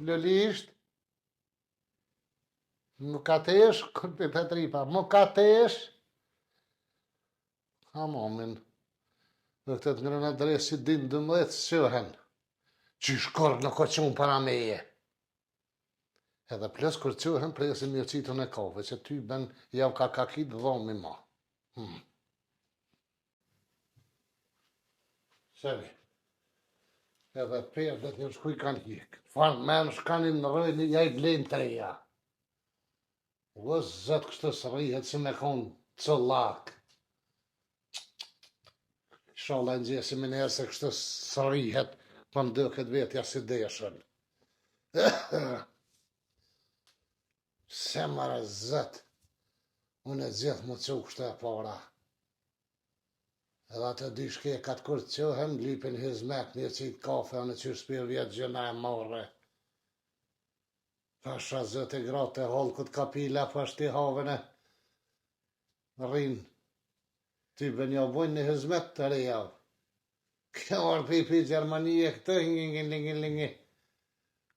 Lulisht, Mukatesh, kur për Petripa, Mukatesh, Hamamin, dhe këtë të ngrëna adresi din 12 s'çohen, qysh kurrë nuk o çu para meje. Edhe plus kur çohen presin me ju qitun e kafe, që ty ben jau ka kakit dhomi ma. Hmm. Sëri. Edhe perdet një shkuj kanë hik. Farë men shkanin në rrojnë, ja i blejnë të reja. O zot kështu s'rrihet si me konë cullak. Ishalla e ngjesi me njerë se kështu s'rrihet, po më duket vetja si deshën. Se more zot, unë e gjithë më qu kështu e para. Edhe atë dy shkekat kur çohen, lypin hyzmet, një qitë kafe, unë qysh s'pi vjet gjëna e marre. Pasha zot e gratë e hallkut kapila po shti haven e rrinë. Ty ben ja bojnë një hyzmet të reja. Kjo orë pi pi Gjermanie këtë ngi ngi ngi ngi ngi.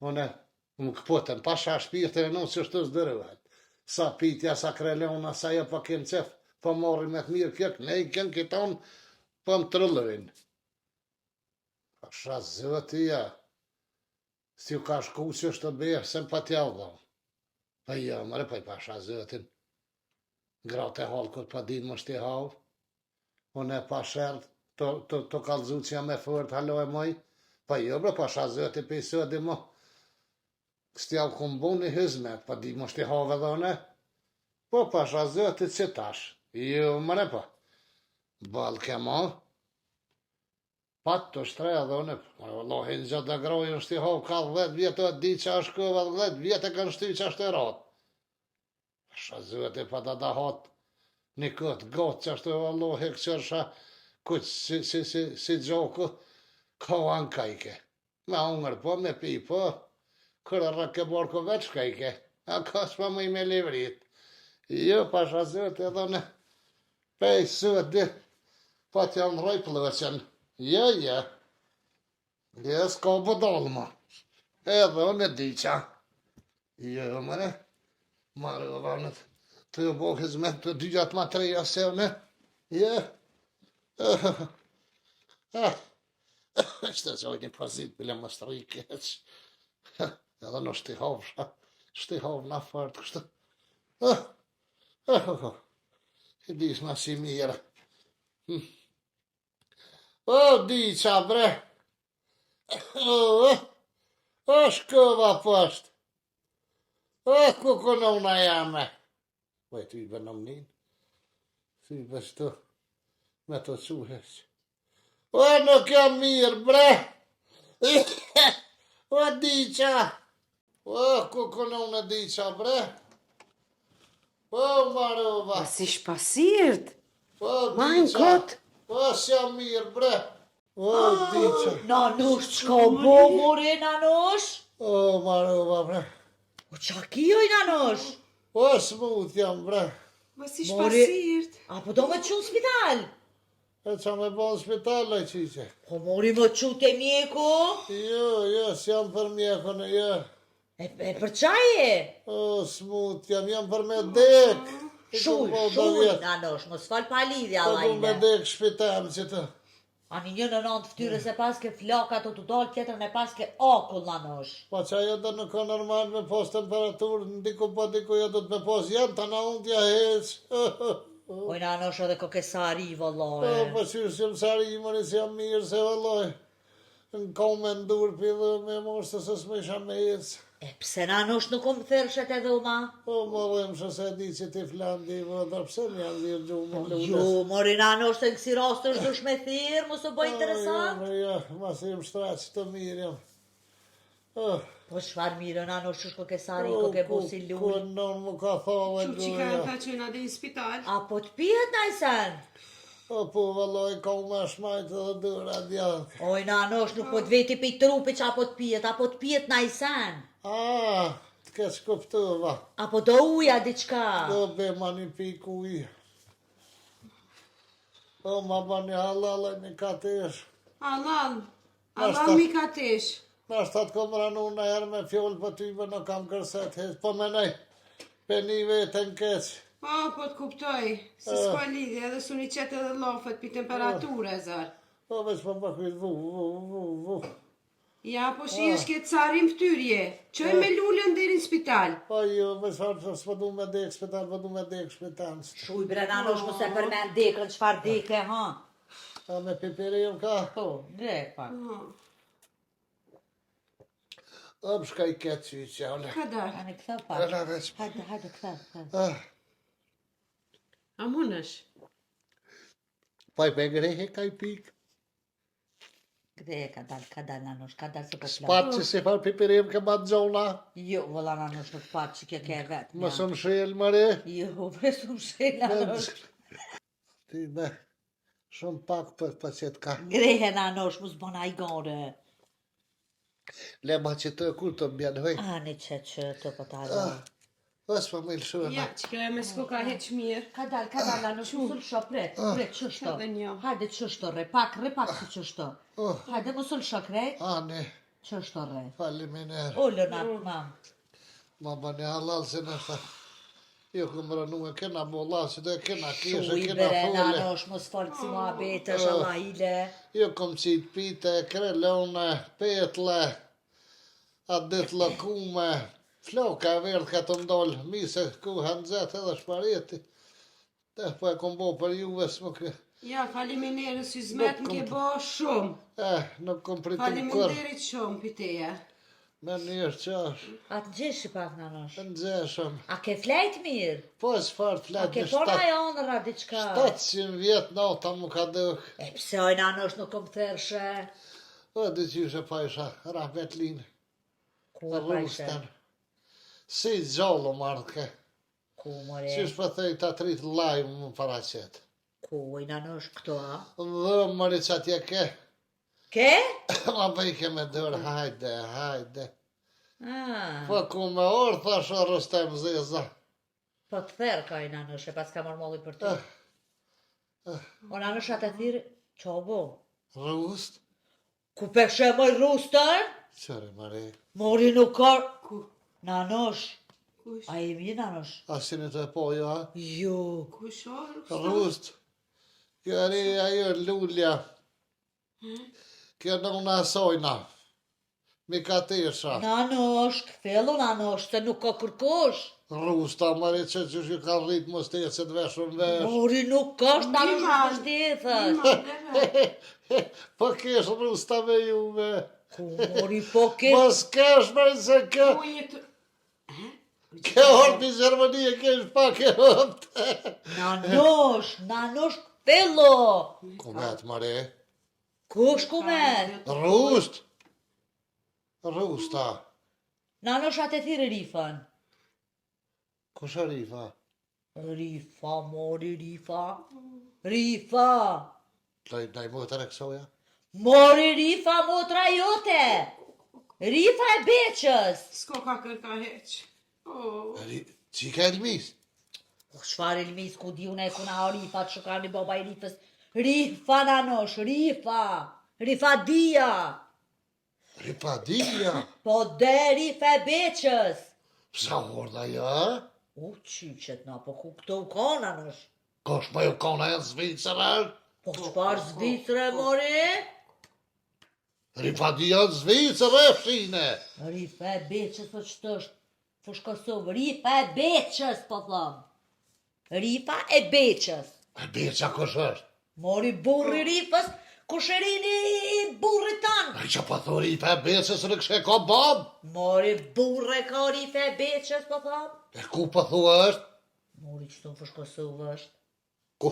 Unë më këputën, pasha shpirtin e nënë që shtu s'dërëhet. Sa pitja, sa krelona, sa jo po kem qef, po morri me të mirë kjo, kënej, kënë këton, po më trullërin. Pasha zoti ja, Si ju ka shku që është të bërë, se më pa t'ja dhonë. Po jo, more, po i pasha zotin. Gratë e hallkut pa din më shti havë. Unë e pa sherr, të, të, të kallzu që jam e fort, halo e moj. Po jo, bre, pasha zotin për i sodi më. S'tja u kum bo një hyzmet, pa di më shti havë edhe une. Po pasha zotin që tash. Jo, more, po. Ball ke mo. Pat të shtre edhe unë, po vallahi në gjatë dhe grojë në shti hov, ka 10 vjetë e di që është këva, 10 vjetë e kanë shty që është e ratë. Pasha zotin pa da da hat, një këtë gotë që është e vallahi këqërsha, kuq si, si, si, si gjoku, ka ankajke. Me hongër po, me pi po, kur e rrëke barku veç shkajke, a ka s'pa më i me levrit. Jo, pasha zotin edhe unë, Pej sot po t'ja ndrroj plloçën. Jo, jo. Jo, s'ka budall ma. Edhe unë e di qa. Jo, jo, mëre. Marë e vanët. Të jo bo hizmet të dyjat ma të reja se unë. Jo. Ah. Shtë gjoj një pozit, bile mos të rri keq. Edhe në shtihovsha. Shtihovna fort kështu. Ah. Oh, e di s'ma si mirë. Hm. O, di qa bre. O, o, shkova poshtë. O, kukunona jame. Po e ty i bënë mënin. Ty i bështu. Me të quhesh. O, nuk jam mirë, bre. O, di qa. O, kukunona di qa, bre. O, marova. Ma si shpasirt. O, Ma në di qa. kot. O, s'jam mirë, bre. O, di qa. Nanush, çka bo, more, nanush? O, marova, bre. O, qa ki oj, nanush? O, smut jam, bre. Ma si More- shpasirt. A po do me qu në spital? E qa me bo në spital, e qiqe? Po mori me qu te mjeku? Jo, jo, s'jam për mjekun, jo. E, e për qa je? O, smut jam, jam për me dek. I Shuj, kom bo do shuj, vjet. nanush, mos fal pa lidhje, Po du me Allahine. dek shpitem që të. Ani një në nëndë ftyrës e paske flaka të të dalë, tjetërën e paske akull, nanush. Po që ajo do nuk ka normal me pas temperaturë, në diku po diku jo do të me pas janë, të na unë t'ja heq. Oj, nanush edhe koke sari, Po, vëllai. po qysh jam sari, mëri si jam mirë se vëlloj. Në kom me ndur pi dhe me mos se s'më isha me ecë. E pse nanush nuk u më thërshet edhe uma? Po, më dhemshë se e di që ti flan di, vëndër, pse më janë dhirë gjumë, më lunes. Jo, mori nanush se në kësi rast është dush me thirë, mos u bë interesant. Jo, jo, ma si jam shtraq të mirë jam. Oh, Po çfarë mirë, nanush qysh koke sari, koke bo si Ku lul. non më ka thove Qu që ka goja. ta që na dhe në spital. A po të pihet najsen? O, po, vëlloj, ka më shmajt edhe dura djathë. Oj, nanush, nuk po të veti pi trupi që apo të pihet, apo të pihet najsen? Ah, të keq kuptova. Apo do uja diçka? Do be ma një pikë ujë. O, ma bani halal e një katesh. Halal. Ashta. Halal mi katesh. Në shtatë kom ranu në herë me fjollë për ty, për nuk kam kërset hiç, po menej, pe një vetën keq. Po, po të kuptoj, se s'ka lidhje, edhe s'u një qetë edhe lafet pi temperature, zar. Po veç po më kujt vu, vu, vu, vu. Ja, po shi është ke carin ftyrje. Qoj me lulën deri në spital. Po jo, veç farë, s'po du me dek spital, po du me dek spital. Shuj bre nanosh, mos e përmend dekën, çfarë deke, ha? A me piperim ka? Po, ngre pak. Ëp, shka i ketë që i qale. Ka dal. Ani kthe pak. Ala veç. Hajde, hajde, kthe, kthe. Ah, A munësh? Pa i pe grehe ka i pik. Gre, ka dal, ka dal nanosh, ka dal se po plak. Spat që si farë piperim ke ma gjona. Jo, vëlla nanosh, nuk pat që kjo ke vetë. Më së më shel, mëre. Jo, bre, s'u mshel nanosh. Ti me shumë pak për për qëtë ka. Grehe nanosh, mos bën ai gore. Le ma që të kur të mbjen, hoj. Ani që që të po ta do. Ës po më lëshuar. Ja, që kjo e me s'ko ka heq mirë. Ka dal, ka dal, nanosh, mos u lësho, pret, pret, çështo. Edhe një. Hajde çështo rre, pak, rre pak si çështo. Oh. Hajde mos u lësho krejt, Ani, çështo rre. faleminderit. Ulë na, mam. Ma bëni halal se nështë. Jo këm rënu e kena bolla, si dhe kena kishë, Shuj kena bre, fole. nanosh, mos fol si muhabetesh, Allah ile. Jo kom qitë pite, krelone, petle, atë ditë lëkume, floka e verdh ka të ndolë, mise ku hanxet edhe shpareti. Te po e kom bo për juve, s'më kë... Ja, faleminderit si zmet më ke bo shumë. Eh, nuk kom pritu kërë. Faleminderit shumë piteja. Me njërë që është, Atë gjeshi pak, nanosh. nëzeshëm. A ke flejt mirë? Po çfarë A flet ke në po na shtat, e ëndrra diçka? 700 vjet nata mu ka dëk. E pse oj nanosh nuk kom thershë? O, di që ishe pa isha, rahmetlin, Ku e pajshe? Rustën. Si gjallë marrë ke. Ku more? Si shpo thej ta trit lajmë më paraqet. Ku oj nanosh këto a? Dhe mëri që atje ke, Ke? ma bëjke me dërë, hajde, hajde. Ah, Po ku me orë, thash o Rustem zeza. po të therë ka i nanosh, e pas ka marrë molli për ty. O nanosh atë thirë, qa bo? Rust? Ku peshe moj rustën? Qëre mëri, Mori nuk ka... Ku? Nanosh, Kush? a e mirë nanosh? asin e të po jo, a? Jo. Kush o? Rustam? Rust. Kjo e re ajo lulja. Kjo nona sojna. Mi ka tesha. Nanosh, kthelu nanosh, se nuk ka kërkush. Rusta mëri që që që ka rrit mos të se të veshëm vesh. Mori nuk ka është nanosh Niman. nuk është tjetër. Niman, deve. Po kesh rusta me juve. Ku mori po ke? Mos kesh mëri se ke. Ku jetë? Ke orë për Gjermani e kesh pak e hëpte. Nanosh, nanosh, kthelu. Kumet mëri. Kush ku me? Rust. Rusta. Nanosh atë thirë Rifën. Kush e rifa? Rifa, mori Rifa. Rifa. Ndaj ndaj më të reksoja. Mori Rifa, motra jote. Rifa e Beqës. S'ko ka kërka heq. Oh. Qika e Elmis? Po çfarë Elmis, ku di unë e ku na o Rifa, që ka një baba i Rifës. Rifa, nanosh, Rifa. Rifa dia. Ripadia. Po dhe Rifa e Beqës. Psa orda jo, a? U, qyqet na, po ku këto u ka, nanosh? Kosh më ju kona e në Zvicër, Po çfarë Zvicre, mori? Ripadia në Zvicër e fshine. Rifa e Beqës, po ç'të është? Fush Kosovë, Rifa e Beqës, po thom. Rifa e Beqës. E beqa kush është? Mori burri Rifës, kusherini i burrit tan. Ai që po thu Rifa e beqës në kështë e ka bab? Mori burre ka Rifa e Beqës, po thom. E ku po thua është? Mori që në Fush Kosovë është. Ku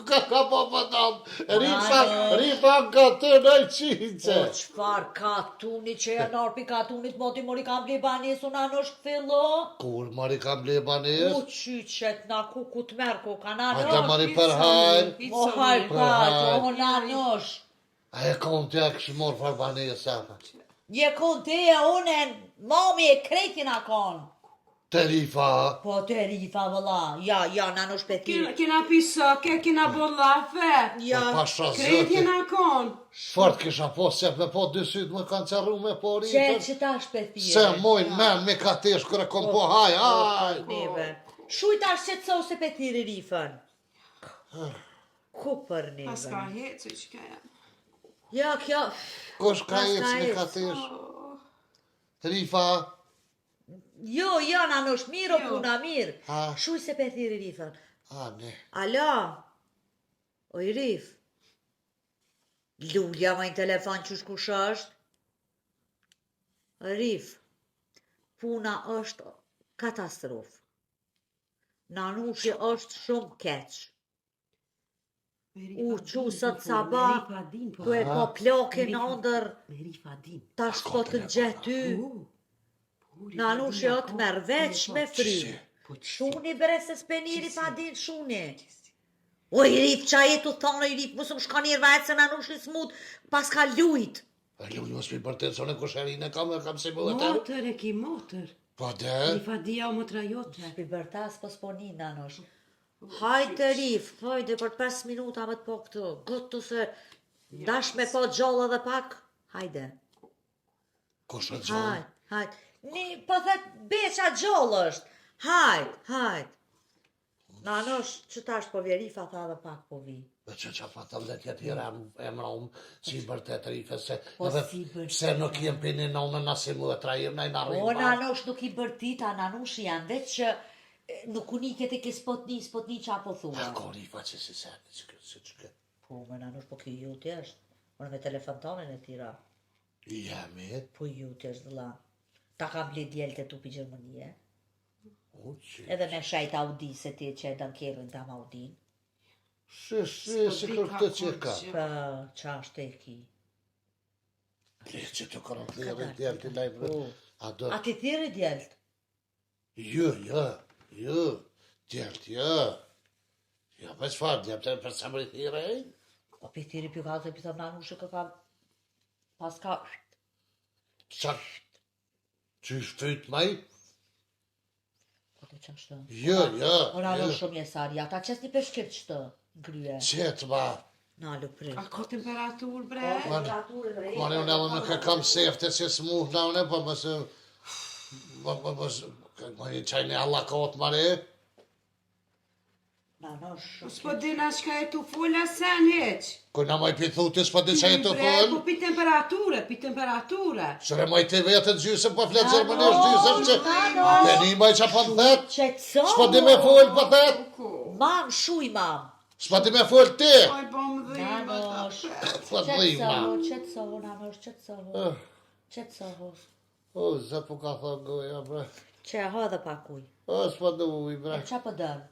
ka ka po po thom? Rifa, Ano. Rifa nga të në qinqe. Po çfar katuni që janë arpi katunit, moti mori kam ble banis, unë anosh këthillo. Kur mori kam ble U banis? qyqet na ku ku të merë ku ka Hajde nanosh. mori për hajr. Mo hajr Për pa, hajr. o nanosh. A e kom të e kështë morë për banis, apo? Një kon te e une, mami e krejtin a kon. Te Rifa. Po te Rifa vëlla. Ja, ja, nanush pe Kena, thirr. kena pi soke, kena bo llafe. Ja. Po pasha Krejt zoti. jena kon. Fort kisha po se me po dy sytë më kanë qerru me po Që Rifën. që tash pe thirr. Se mojnë men me ka tesh kërë kom po haj, haj. Neve. Shuj tash që të se pe thirri Rifën. Ku për neve? Pas ka hecë, që ka janë. Ja, kjo... Kush ka Pas ecë me ecë. ka tesh? Oh. Rifa, Jo, jo, nanush, mirë o Jo. puna, mirë. Ha. Shuj se pe thirri Rifën. a ne. Alo, oj Rif. Lulja më në telefon qysh kush është? Rif, puna është katastrofë. Nanushi është shumë keq. U qu sot sabah, Me Rifa din, po. Tu e po plokin në ëndër, Me Rifa din. tash po të gjetë ty. Po. Po, Rifa Nanushi din, o të a merr ko? veç Po, me frymë. Po, qisi. Shuni bre se s'peniri pa din shuni. O i Rif, qa je tu thonë, i Rif, mos më shka njerë vajtë se nanushi smut, pas ka lujt. E Lulli mos mi bërtet se unë kusherine kam e kam si më të. Motër e ki motër. Po de, Rifa dia o motra jote. Pi bërtas, po s'po një nanush. Hajde Rif, hajde për 5 minuta me të po këtë, gotu se dash me po gjallë edhe pak, hajde. kush e gjallë? Hajde, hajde. Një, po thet, beqa gjallë është. Hajde, hajde. Nanush, që tash po vje Rifa, tha edhe pak po vi. Dhe që që pa të dhe tjetë tjera e mrom, si bërtet Rifa, se Po edhe si bërtet. pse nuk jem për një nonën na si më e jem na i na O, rrim. nanush nuk i bërtita, nanushi janë veç që e, nuk uniket e ke spotni, spotni qa po thua. A ko Rifa që si se, që kë, si që kë. Po, me nanush, po kjo juti është. Unë me telefon tonin e tira. Jemi, Po juti është vëlla. Ta kam ble djeltë e tu pi Gjermanie. u që. Edhe me shajt Audi se ti që e dën kerrin tam Audin. Si, si, si di kër ka këtë që e ka. kurgjë. Po, qa është e ki? Le që të kërën thirri djelë të lajmë. Po. A do, A ti thirri djelt? jo, jo, jo, djelët, jo. Jo, me çfarë, djelët për sa më thirre? Po pi thirri pi kallzoj pi thom nanushi kë ka pas ka Qa, që shtyt maj? Po të qashtë. Jo, jo, Ora jo. jo shumë jesari, ata qes një peshkir qëtë në krye. Qetë ma, Na lu prit. A ka temperaturë bre? Mane unë edhe nuk e kam sefte që smuh na unë, po mos e... Po, po, mos... Ma një qaj një hallakot, mare. Na, na, shumë. S'po dina çka e tu fola sen hiq. Ku na moj pithuti, s'po di që e të Bre, fol. Po pi temperature, pi temperature. Shëre moj ti vetë në gjysëm, po flet Na, gjermanisht gjysëm që... na, A pe një moj që po më thet? Qetëso. S'po di me fol, po thet? Ku? Mam, shuj, mam. S'po di me fol ti? Oj, bom Na, dhimë. nosh. Po dhima. Qetësohu, qetësohu, na, nosh, qetësohu. Eh. Qetësohu. O, zë po ka thonë goja, bre. Që e ha dhe pak ujë. O, s'po du uj, bre. E qa po dërë?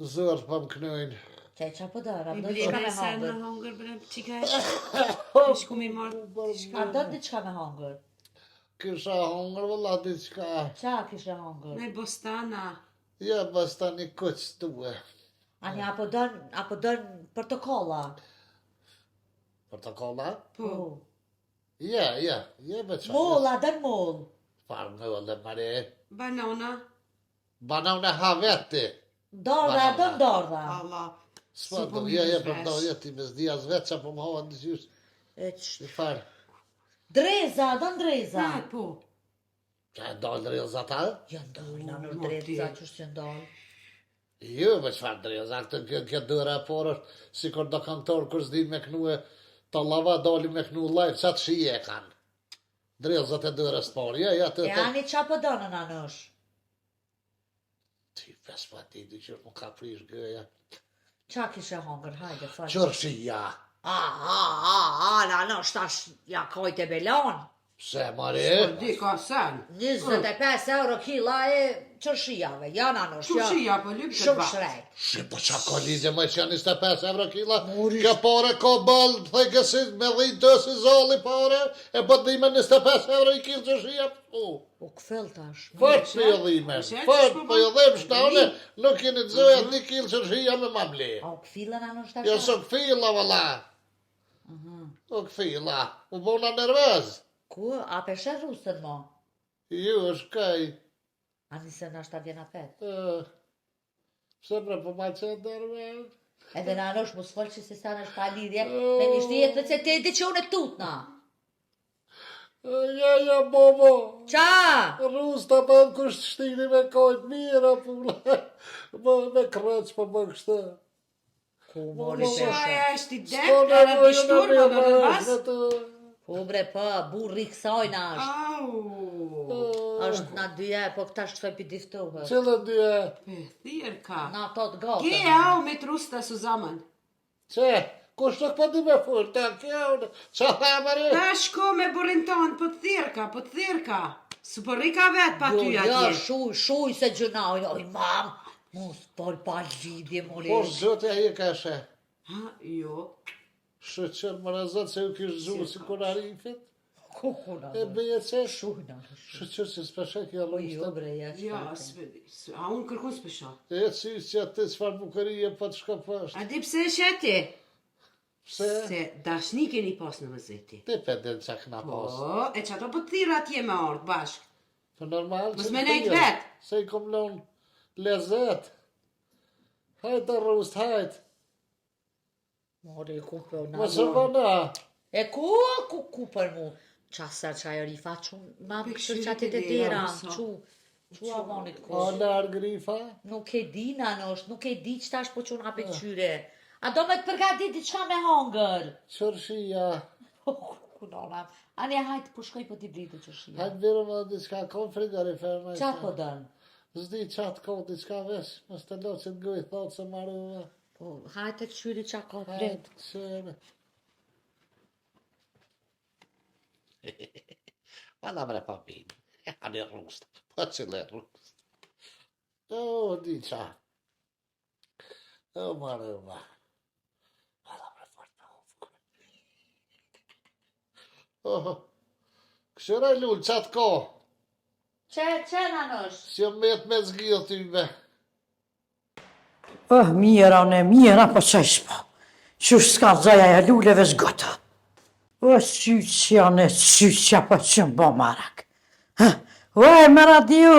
Zërë po më knojnë. Që e qa po dërë? A I do ble diçka me me sen në hangër? hongër bre, qika e. Shku mi marrë diçka. A do diçka me hangër? Kisha hongër, vëlla, diçka. Qa kishe hangër? Me bostana. Ja, bas tani kuq due. Ani, apo dën, apo dën portokolla? Portokolla? Po. Ja, ja, ja, me qa. Moll, a dën moll? Farë molle, mare. Banana. Banane ha vetë ti. Dardha, a dën dardha? Allah. S'po Si po do, mi ja, ja, vesh. po do, ja, ti me s'di as vetë që po më hava në gjysë. E q... I farë. Dreza, a dën dreza? Ha, po. Qa e dalë dreza ta? Janë dalë, na nër Mo, dreza, ti. që s'janë dalë. Jo, me çfarë dreza, këtë kjo, kjo dëra e porë është, si kur do kantor, kur s'di me knue, ta lava dali me knu live, qa të shije e kanë. Drezat e dërës të parë, ja, ja, të, E të, ani qa po dënë na nësh? Ti, pes pa ti, di që më ka prish gëja. Qa kishe hangër, hajde, fal. Qërshia, A, a, a, a, na nësh, tash, ja kojt e belon. pse mare? Po di ka sen. 25 euro kila e qërshijave, ja na nësh, ja. Qërshija, po lypë të Shumë ba. shrejt. Shi, po qa ka lidhje më që janë 25 euro kila? Mori. Kjo pare ka ball, theke si me dhejt të si zalli pare, e po dhime 25 euro i kil qërshia, po. U këfell tash. Fort po jo dhime, Mëshe, fort që po jo dhem shtane, nuk jeni të zoja një kil qërshia me ma ble. A u këfillën na nësh tash? Jo së këfilla, valla. U këfilla, u bona nervez. Ku, a peshe rusën mo? Ju, është kaj. Ani se nashta vjen apet. Pse bre, po ma qenë dërme? Edhe nanosh, mos fol që se sa është pa lidhje, me një shtijet me se te di që unë e tutna. Ja, ja, bobo. Qa? Rusta pa më kush të shtini me kojt mira, po po me krëq, po më kështu. Ku mori Po, pesha? Shaja është i dek, S'po ka nevojë di shturma, me do të vas. me të... Po bre, po, burri kësajna është. Au. Është na dyja, po këta shkoj pi diftohet. Cilën dyja? E, thirë ka. Na to të gotën. Ge au me trusta Suzaman. Qe? Kush nuk po di me fol, ta kjo unë, qa tha mëre? Ta shko me burrin tonë, po të thirë ka, po të thirë ka. Su po rrika vet pa Jo, ty jo, atje. shuj, shuj se gjënaj, oj mam, mos fol pa lidhje, mori. Po zoti ai e ka she. Ha, jo. Shëqër më rëzët se ju kishë gjuhë si kur arifit. Ku ku na? E bëje qe? Shuj na. shuj. Shëqër që s'peshe kjo Po jo rrustë. bre, ja Jo, çfarë. s'pe- s- a unë kërkun s'pesho. E që që atë çfarë bukurie po të shko poshtë. A di pse e sheti? Pse? Se dashni keni pas në vëzeti. Ti pe din qa këna pas. Po, e që ato po të thirë atje me ardhë bashkë. Po normal Mos që me të nejt thirr, vet. Se i kom lon lezet. Hajt e rrust, hajt. Mori ku po na. Mos e vëna. E ku ku ku për mu? Qa sa qa e rifa qu, ma Pe këshër këshyri qatit te e dera, dera, mos o. qu, qu avonit ku. O larg rifa. Nuk e di nanosh, nuk e di që tash po qu na pëlqyre. A do me të përgatit diçka me hongër? Qërshia. Po, ku, ku nona. Ani hajt, po shkoj po t'i blitë qërshia. Hajt birëm edhe diçka ka në frigorifer. me Qa sa. po dën? Zdi qatë ka diçka vesh. Mos të lo që të goj thotë se marruva. Po, hajt e këqyri qa ka Hajt, blet. këshyre. Valla bre pa pinë. Ani rrust. Po qëlle rrust. O, di qa. O, marruva. Valla bre fort pa ufë. Oh, këshyre lul, qatë ka? Qe, qe nanosh? Si jam met me zgjidh tybe. Oh, mira, në mira, po qesh po. Qysh s'ka zaja e luleve zgota. O, qyqja, në qyqja, po që më bo marak. Ha, Oj, më radi, o.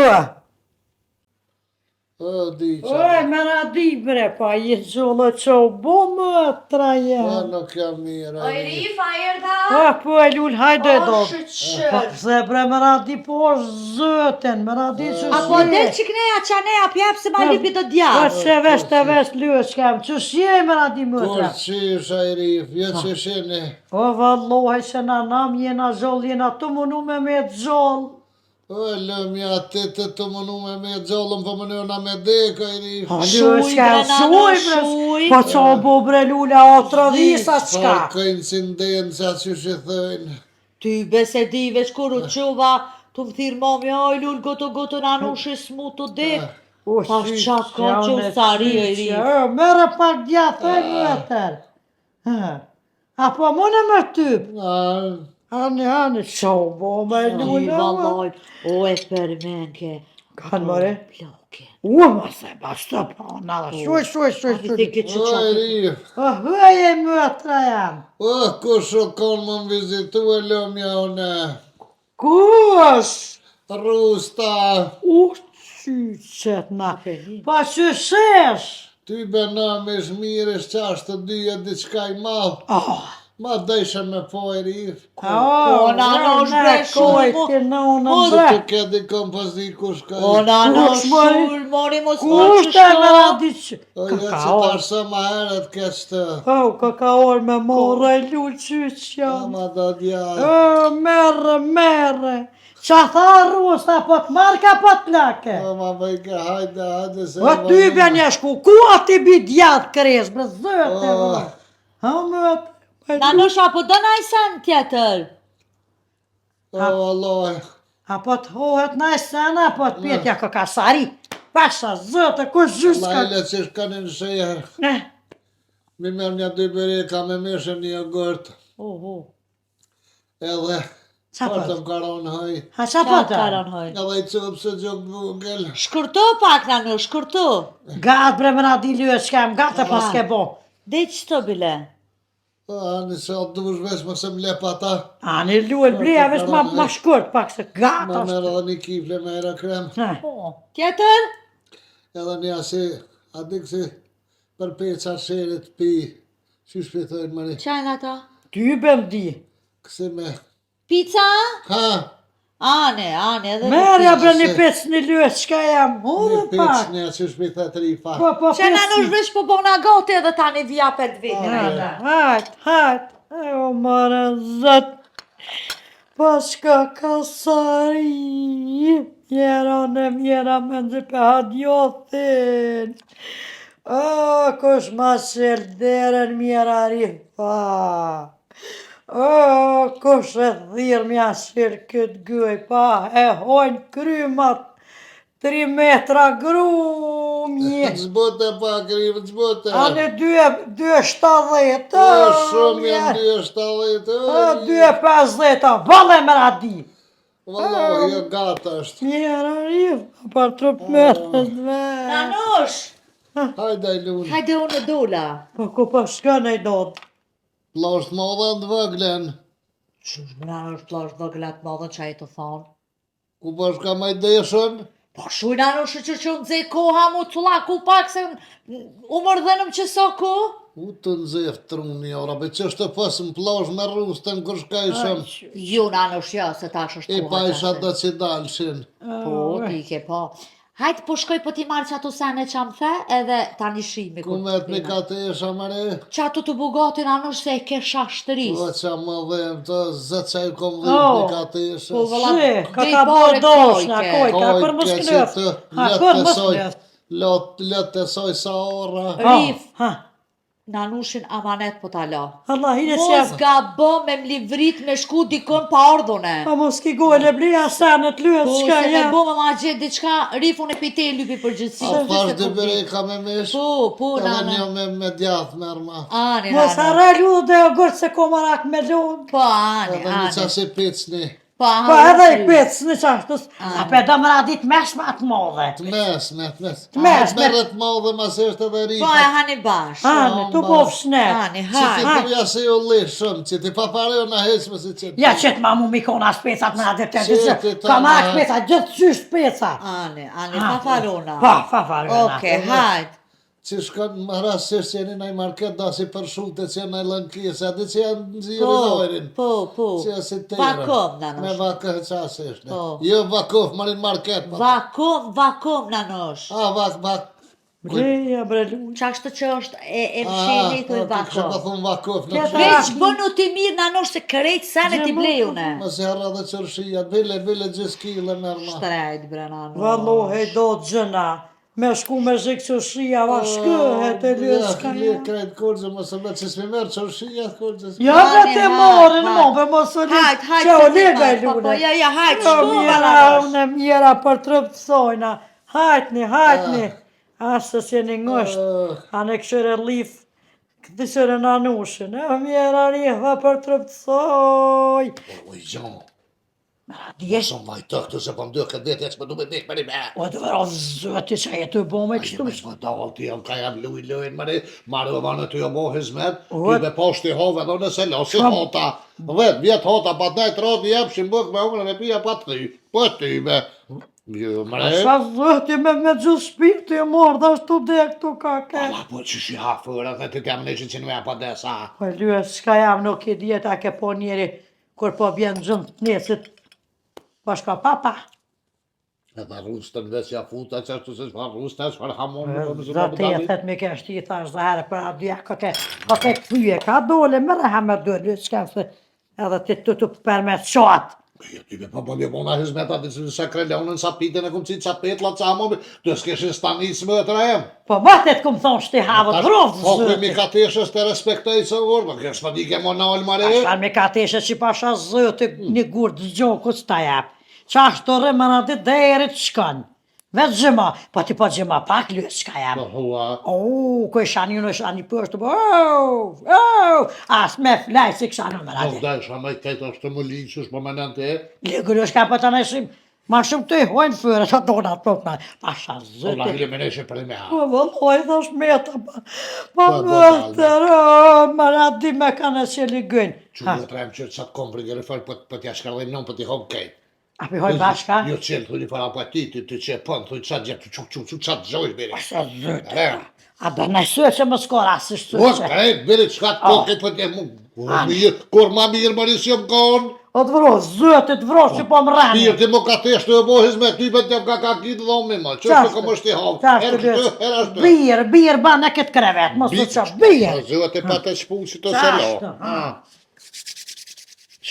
O, di qa. Oj, më radi, bre, pa i gjollë që u bo më traje. Po, nuk jam mirë. Oj, ai. Rifa, erdha? Ah, po e lul, hajde O, do. Po, shyqyr. pse bre, më radi, po është zëten, më radi që A po del që kneja qa neja pjep se ma lipi të Po, djathë. se vesh të vesh lyë s'kam, që s'je më radi më Kur tra. qysh ai rif, jo që shini. O, vallahi se na nam jena gjallë, jena të munu me me të gjallë. O, lëmja të të të mënu me me gjallën, po mënyrë me dek, ai rif. Ha, Shuj, lue s'ka, bre, nano, shuj, bre, shuj. po qa u bo bre lula, o trodhisa s'ka. Po, koincidenca që shi thëjnë. Ty bese di, veç kur u quva, tu më thirë mami, oj lul, goto, goto, nanushi s'mu të dek. O, Pa, qyqja, qa ka që une sa ri, e ri. qyqja, O, mere pak djathë, e më atër. Ha. A po mune me typ? A, Ani, ani, qa u bo me Ti, lula? vallaj, o e përmenke. Kanë, more? Plake. U, mos e bash të pa, nada, shuj, shuj, shuj, A vi shuj. te këtë që o, qatë. rif. O, hëj e më atra jam. O, kush o konë më më vizitu e lëmja one. Kush? Rusta, U, qyqet na. Pa qyshesh? ty be në me shmirë, është 62 e diçka i madh. Oh. Ma dëshë me po e rif. Ko, nanosh, bre, shuj, mo- Ti në mo- Se bre. të ke dikon pas di kush ka. O, nanosh, Kush, mori? shuj, mori, mos fol Kush që të me shto. radi që... O, jo Ka që orë. tash sa ma herët keq të. Oh, ka ka orë me morë e lul qyqja. Ama do djalë. Oh, merre, merre. Qa tha rusta, po të marrë ka po të lake. O, ma bëjke, hajde, hajde se... O, ty bjen një shku, ku aty bi djath kres, bre, zëtë e Oh. vë. Ha, më të... Nanosh, a po do naj sen tjetër? O, Allah. A po të hohet në sena, po të pjetja ka kasari. Pasha, zëtë, ku Allah zhyska. ile që shkanin në sheher. Eh, Mi merr një dy bereka me mishën një jogurt. Oh, oh. Edhe, Qa po? Portëm karon hëj. Ha, qa po Qa të? karon hoj? Edhe i copë se gjok vogël. Shkërto pak, nanosh, shkërto. Gatë bre më na di lyë s'kam, gatë pas ke bo. Dhe që të bile? Ani se o dush veç mos e më lep ata. Ani luel, bleja veç ma, ma shkurt pak se gata Ma është. merr edhe një kifle me aerokrem. Ha. Po, tjetër? Edhe një asi, a di kësi për peca sherit pi, qysh pi thojnë mëri, Qajnë ata? Ty be më di. kësi me, Pizza? ha, Ane, ane, edhe një Merja pizza. bre një pecë një luet, çka jam, një hudhë pecë pak. një, qysh pi thët rifa. Po, po, Që na nuk vesh po bona gati edhe tani vija për të vete. Hajt, hajt, e o mërë zët. Po shka kasari, mjera në mjera me në për hadjothin. O, kush ma qel derën mjera rifa. O, kush e thirë mja qel këtë gëj, pa e hojnë krymat, 3 metra grumje. Zbote pak, rifë, zbote. A në 2,70, O, shumë janë 2,70, A, 2,50, a, valle më radi. Vallo, jo gata është. Mjera rif, për trup me të me. Nanush, Hajde, ai lun. hajde unë dola. Po ku po shkon e dodë? Plosht madhe në vëglen. Qysh më nanush të lash vëglat madhe që ai të thonë. Ku po shka ma i deshën? Po shuj nanush që që nxe koha mu cullaku pak se u mërdhenëm që so ku. U të nxef truni, ora, be që është të pës në plosh me rustën kur shkajshëm. Jo nanush jo, se tash është I koha. pa isha tash. të që dalshin. Po, ti ke po. Hajde po shkoj po ti marrë që ato sene që më the edhe tani shimi. Ku me të mi ka të isha më re? Që ato të bugatin nanush se e ke shashtëris. Po që më dhem të zë që i kom dhim Oh. mi ka të isha. Po, vëlla, Si, ka dej ka bo pare doshna, kojke. kojka, për mos Kojke që knëf. të Ha, lët për të mos soj, knëf. lot, lët të soj sa ora. Rif. Ha, Nanushin amanet po ta la. Allah, hine që Mos jam. gabo me mlivrit me shku dikon pa ardhune. Pa mos ki gole, bleja senet luet, Po, çka se me jam. bo me ma gjetë diçka, rifun e pite e lypi përgjithësi. A thash dy bereka me mish, Po, po, edhe nana. një me, me djath me arma. Ani, Mos nana. harre luet dhe jogurt se ko marak me lugë. Po, ani, Edhe një ani. qasi picni, Po, ani. Po edhe i pecë në qashtës. A pe do më radit mesh ma të madhe. të mes, me të mes. Të mes, me- Merret madhe mas është edhe Po, e rifa. hani bash. Ani, tu po fshnet. Ani, Që ti haj. thuja se ju lishëm, që ti paparjo në heq më si që Ja qëtë ma mu mi kona specat më radit të Qe ti gjithë. ta Ka marak ma- speca, gjithë qysh speca. Ani, ani, pa farona. Pa, pa farona. Okej, hajt. Që shkon më rastësisht që jeni në një market, da si përshutë që janë në lënkisë, a di që janë nxirë Po, dojrin. po, po. Që janë si tjerën. Vakum, nanush. Me vakë qasisht. Po. Jo vakuf, më në market. Pa. Vakum, vakum, nanush. A, vak, vak. Bleja bre luj. Qa është që është e, e mshini, A, thuj po, ti Kështë po vakum. thum vakuf. Në Tjetër. Veç bënu ti mirë nanush se krejt sene ti blejune. Mos i harra dhe qërshia, bile, bile gjithë kile me rma. Shtrejt bre nanush. Vallohe do gjëna. Me shku me zhik që shia, va shkëhet e Ja, lëska. le krejt kurgjë, mos e me që s'mi merë qërshia, kurgjë. Ja bre Hani, te hajt, morën, hajt. mo, be mos u Hajt, hajt, Që o se ti lega e marr, po, lune. po, ja, ja, hajt, Jo, shku, mjera, valla, unë mjera për trup të sojna. Hajtni, hajtni. A se s'jeni ngosht. Ah. A në këshyre lif, këtë këshyre nanushin. E mjera rifa për trup të soj. Oj, gjomo. Djesh, Shumë vajtë këtu se po më duhet këtë vetë, që më duhet nek më me. o të vërë, o zëti që jetu bo me Kështu kështu. më s'më dal ti jam ka jam luj lujn më marrë vanë ty jo bo hizmet, O, ti me poshti hove dhe nëse lasi hota, 10 vjet hota, pa të najtë rotë jepshin buk me ungrën e pija pa të thy, po ty me, jo më re, Sa zëti me me gjithë shpirti e morë, dhe ashtu dhe këtu ka ke. Alla po që shi hafër, edhe ti t'jam në që në pa desa. Po lyë, s'ka jam nuk i djeta ke po njeri, kur po bjen gjënë të nesit, po shka papa. Edhe rustën veç ja futa, që ashtu se çfarë rusta, çfarë hamon, po më Dhe te e thet me ke shti, thash dhe herë për atë dyja, ka ke, ka ke këthyje, ka dole, më reha me dole, s'ka se, edhe ti të të për me qatë. Jo, ti me po po bona hizmet aty se sa krelonën, sa pitën e kum qit, sa petla, sa hamon, të s'keshin stanicë më të rejem. Po më të të kum thonë shti havët, rrofë, Po, ku mi zëti. ka teshës të respektoj se urë, po kjo s'po di ke monol mare. Ashtë me ka teshe që pasha zëti një gurë të gjokut s'ta jap. Qa ashtë të rrë më në ditë deri të shkon. Vetë gjëma, po ti po gjëma pak lyë s'ka jam. Po hua. O, ku e shani unë, shani poshtë, po, oh, oh, as me flaj si kësha në më Po rade. vdaj, sha më këtë është më liqësh, po më nën te. Ligër është ka po të nëshim. Ma shumë të i hojnë fyre, sa dona të propna. Pasha Po, zëti. la hile me neshe për me ha. Po, vëlloj, thash meta, pa, pa Po, po, më të më radi me kanë e qeli gëjnë. Që në të rejmë që sa të kom për fal, po po t'ja shkallëm non, po t'i hop kejt. A pi hoj bashka? Jo qelë, thuj një para pa ti, ti ti që e pën, thuj qa gjep, çuk çuk çuk qa të gjojsh beri. Pasha zëti. Re. A do në së që më s'ka rasë O, së që. krejt, beri, çka të Oh. po, po t'e mu. Mirë, kur ma mirë më risi jam konë. O të vro, zëti të vro që po më rani. Pirti më ka teshtë e bo hizmet, ty për t'jam ka ka kitë dhomi ma, që është ka më shti hapë, Qashtu, herë kështu, herë ashtu. Birë, birë, ba në këtë krevet, mos të qash, birë. Zëvat e pa të shpu që të selo. Qashtu, ha.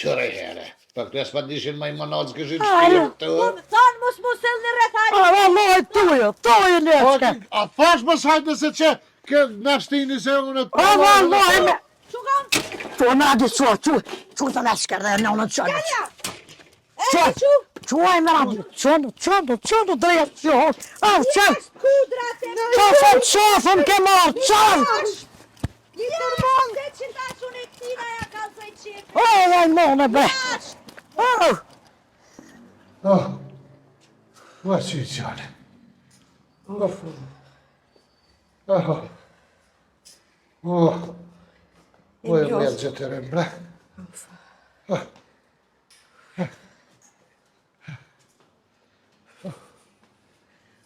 Qëre here, për këtë s'pa dishin ma i mënacë këshin Ai, shpirt të. Po më thonë mos mu sell në rreth A, vëlloj, tujo, tujo, Po, leçka. A thash mos hajde se që, kë në shtini se unë të... O, vëlloj, me... Çu kam? Tu, na di çu, çu, çu të leçka dhe në në çu. Çu, çu? çu, ai me radi, çu, çu, çu, drejt, çu, au, çu, Kudra te. çu, çu, çu, thëm ke marrë, çu, Një tërmon. Se që tash unë e këtina ja kallzoj çik. o, vaj, mone, bre, au, Oh, ua që i qane. Oh, oh, oh, e merë gjithë e bre.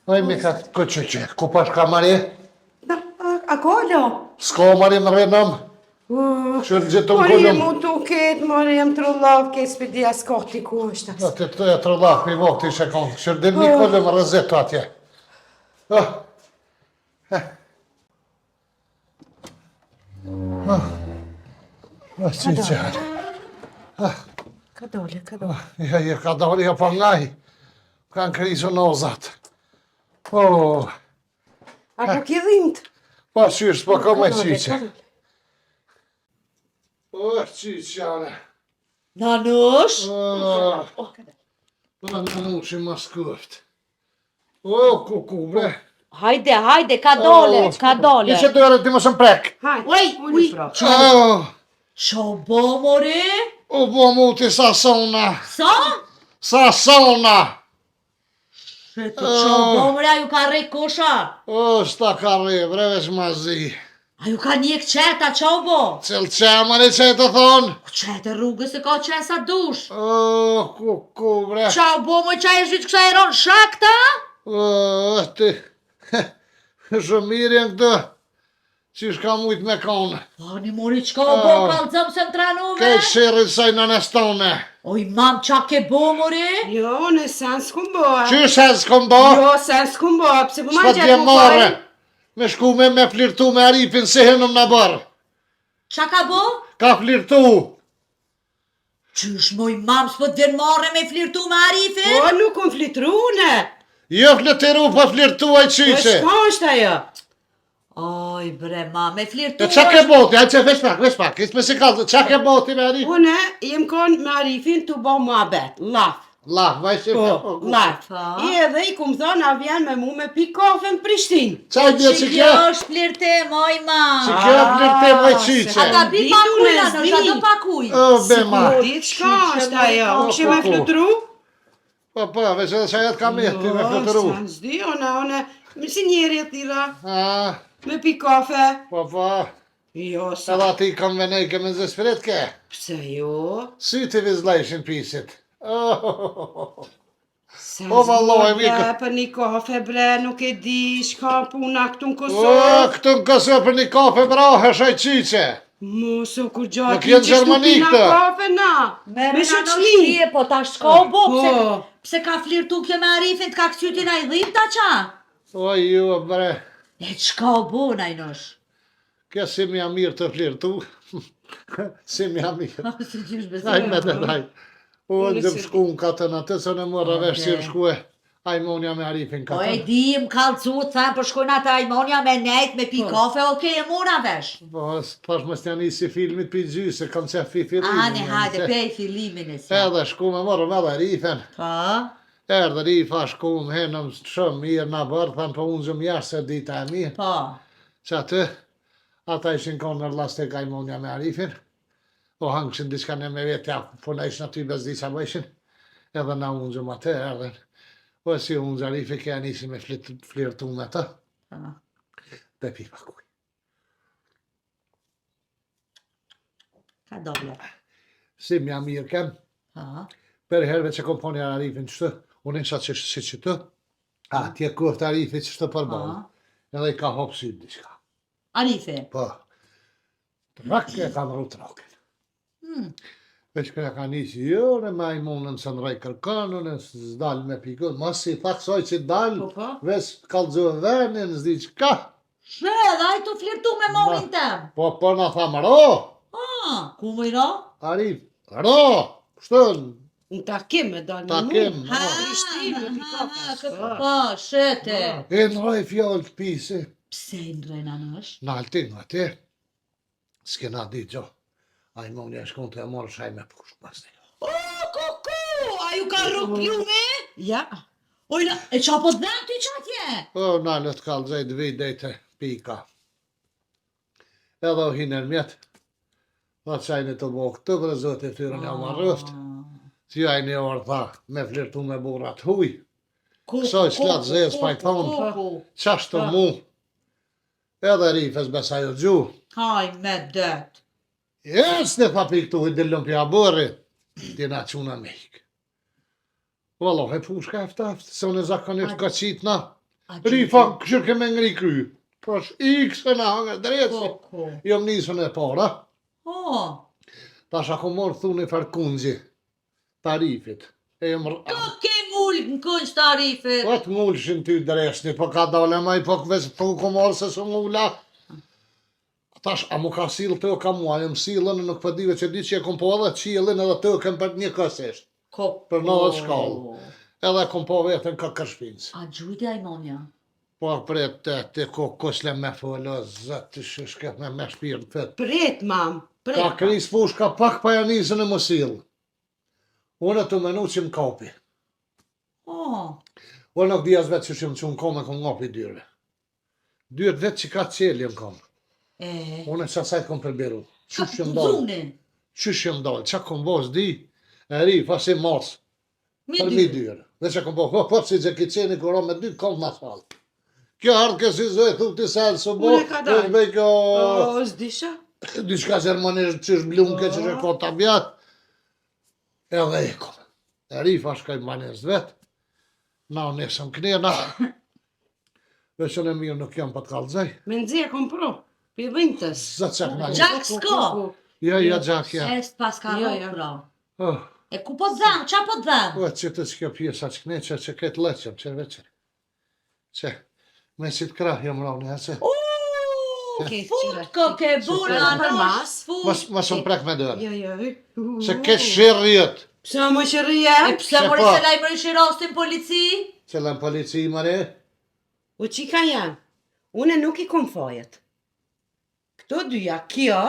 Ai me ka kë që që, ku pash ka mari? Da, a, a ko lo? S'ka mari në rrenëm, që në gjithë të Mori më mu tu ketë, mori jam trullav, ketë s'pe di as kohti ku është as. Atë të e trëllaf, i vokti ishe konë, që del një kolëm rëzet atje. Ah. Eh. Ah. Ah, si qare. Ka dole, ka dole. Ja, ja, ka dole, ja po ngaj. Kanë krizë nozat. Oh, A po ki dhimt? pa qysh, po ka me Ka dole, qyqe. ka dole. Oh, qyqare. Nanush? Oh, oh, nanushi ma skuft. Oh, kuku, bre. Hajde, hajde, ka dole, ka dole. Ishe të ere ti mos më prek. Hajde, Oj, ulu uj. prapë. Oh, Ço bo more? u bo muti sa sona. Sa? Sa sona. Shetë, ço bo more, a ju ka rrek kosha? O, s'ta ka rri, bre, veç ma zi. A ju ka njek qeta, ço bo? Cel qemën e që e të thonë. Po qetë rrugës e ka qe sa dush. O, kuku, bre. Qa u bo më qa e zhyt kësa e ronë shakta? O, ti. Shumë mirë janë këto. Qysh ka mujt me konë. Po një mori qka u bo, Oh. kallëzëm se më tranove? Kejt shirrit saj në nestone. Oj mam, qa ke bo more? Jo, unë sen s'kum boa. Qysh e s'kom bo? Jo, sen s'kum boa, pse po ma S'pa gjetë t'je mu marre. fajin? Me shku me me flirtu me Arifin si henëm në bërë. Qa ka bo? Ka flirtu. Qysh moj mam, s'po t'vjen marre me flirtu me Arifin? Po, nuk um flitru une. Jo flirtu, po flirtu ai Po, qyqe. shka është ajo? Oj bre mam, me flirtu E qa ke boti, ajë që veç pak, veç pak, isë me si kallë, qa ke boti me Arifin? Une jem kon me Arifin të bo muhabet, laf. La, vaj si... Po, laf. Pa. I edhe i kum thonë, a vjen me mu me pi kafe në Prishtinë. Qa i bje që Që kjo kjo? është flirtim, oj mam. Që kjo flirtim vaj qyqe? A ta bi Di pa tu kuj, ne na, s'di. a do pa kuj. O, be ma. Di çka është ajo? Po, U kishe me po, po. flutru? Po, po, veç edhe që ajet ka mjeti me fluturu. Jo, sa s'di, ona, ona, me si njeri e thira, A, me pi kafe. po, po, Jo, sa, edhe ati i kam venej ke me zëspirit ke. pse jo? Sy të vizlajshin pisit. Oh, Sa Po, vallahi, s'bo, mi bre, ka- për një kafe, bre, nuk e di, shka puna këtu në o, Kosovë. këtu në Kosovë për një kafe brahesh aj qyqe. Mos o kur gjatë Nuk janë Gjermani pina këto. kafe na. Merre Me na në shoqni. shtëpi, po tash s'ka u bo, pse Po. pse ka flirtu kjo me Arifin, t'ka kthyer ti na i dhimta qa? O, ju, bre. E çka u bo na i nosh? Kjo si mja mirë të flirtu. si mja mirë. Si qysh besoj. Ai me të daj. U Unë ndëm si- shku në katën atë, se në morra vesh si shku e. Ai monja me Arifin Po e katën. di, më kallzu, thamë po shkojnë ata Ajmonja me nejt, me pi kafe, okej, e mora vesh. Po, thash mos t'ja nisi filmit pi gjysë, kam qef pi fillimin. Ani, hajde, pej fillimin e sa. Edhe shku me morëm edhe Arifin. Po, Erdhe Arifa, shku më henëm shumë mirë na bërë, thamë po unë gjëm jashtë se dita e mirë. po. Që aty, ata ishin konë në lastik Ajmonja me Arifin. O hangëshin diçka në me vetë, ja, po na ishin aty bezdi që bëjshin. Edhe na ungjëm atë, erdhen. Po si ungjë Arifi, kja nisi me flit, flirtu me të. Ah. Pe pi pak ujë. Ka doble. Si mja mirë kem, Ha. për herëve që kom po një Arifin qëtë, unë isha që si që të, a tje koftë Arifi që të përballë, Ha. edhe i ka hopë sy diçka. Arifi. Po, trak e kam rru trakin. Hmm. Veç këna ka nisi, jo, në ma i mundën së ndroj kërkon, unë s'dal me pikën, mos i tha kësaj që dal, Po, po. veç kallxo venin, s'di çka. She, edhe ai tu flirtu me mamin tem. Po, po na tham, ro, Ah, ku më i ra? Arif, ro, kështu, Në takim me dalë me takim, mu. ro. Prishtinë, me ha, pika. kë- Po, shete. E ndroj fjalë të pisi, Pse i ndrojnë anësh? Nalti, nga ti, s'kena di gjo. Ai më unë e shkon të e morë shaj me pushk pas një. O, kuku, a ju ka rrug plumi? Ja. Ojna, e qa po të dhem ty që atje? O, nalët kallxoj të vi dej te pika. Edhe o hinë në mjet. Tha qaj në të bo këtë, bre zotë e tyrën e ma rrëft. Si aj një orë tha, me flirtu me burrat huj. Kuku, Kësaj s'la të zezë, pa i thonë. Kuku, Qashtë të mu. Edhe rifës besaj o gju. Haj, me det. Jes në tha pikë tu, i dillën pja burri. Ti na quna me ikë. Vallah, e pushka e ftaftë, se unë zakonisht ka qitë na. A gjujti? Rifa, këshër ke me ngri kry. Po është ikë se na hangë drejtë. Kuku. Jom nisën e para. O, Tash a ku morë thu një farë kungji tarifit. E jom rë... Kë ke ngul në kënq të Arifit? Po të ngulshin ty dresni, po ka dole ma i po veç thu ku morë se së ngula. Tash, a mu ka sill të ka mua, jom sillën nuk po dive që di që e kom po edhe qiellin edhe të kem për një kësisht. Kuku. Për 90 shkallë. Edhe kom po vetën ka kërshpinës. A gjujti ai monja? Po pret të të ko kosle me folë, zët të shishket me me shpirt fet. Pret, mam. Pret. Ka kris pushka pak pa ja nisën e më sill. Unë të menu që më kapi. O, Unë nuk di as vetë që që më kom e kom ngapi dyrve. Dyrt vetë që ka qelje më kom. e. Unë e qasaj kom përbiru. Ka Qysh që më dalë? zuni? Qysh që më dalë? Qa kom bo s'di? E ri, pasi mas, Mi për mi dy. dyrë. Dhe që kom bo, po, po, si Jackie Chan-i kur me dy kom në asfalt. Kjo ardhë ke si zë, thu ti se së bo, Unë e ka dalë. e bëj kjo O, s'disha. diçka gjermanisht që është blumke që është ka tabiat. Edhe e kom. E rifa shkoj në vet. Na u nesëm knena. Veç unë e mirë nuk jam pa të kallëzoj. Me nxjerr kom pro. Pi dhimtës. Zot çka kënaqë. Gjak s'ka. Jo, jo, gjak, ja. E s'pas ka Jo, rrok, jo. pra. Oh, E ku po të dhem? Qa po të dhem? po që të që kjo pjesa që kne, që që këtë leqëm, që veç. Që, me si të krah jam rani, ha që. Uuu, Ke fut qyre. kë ke bërë Për anash, mas. fut. Mos, mos më prek me dorë. Jo, jo. Se këtë shirrjet, Pse më shërrije? E pse Se mori po. se lajmërish i rastin polici? që lën polici më re, U qika janë. Une nuk i kom fajet. Këto dyja, kjo,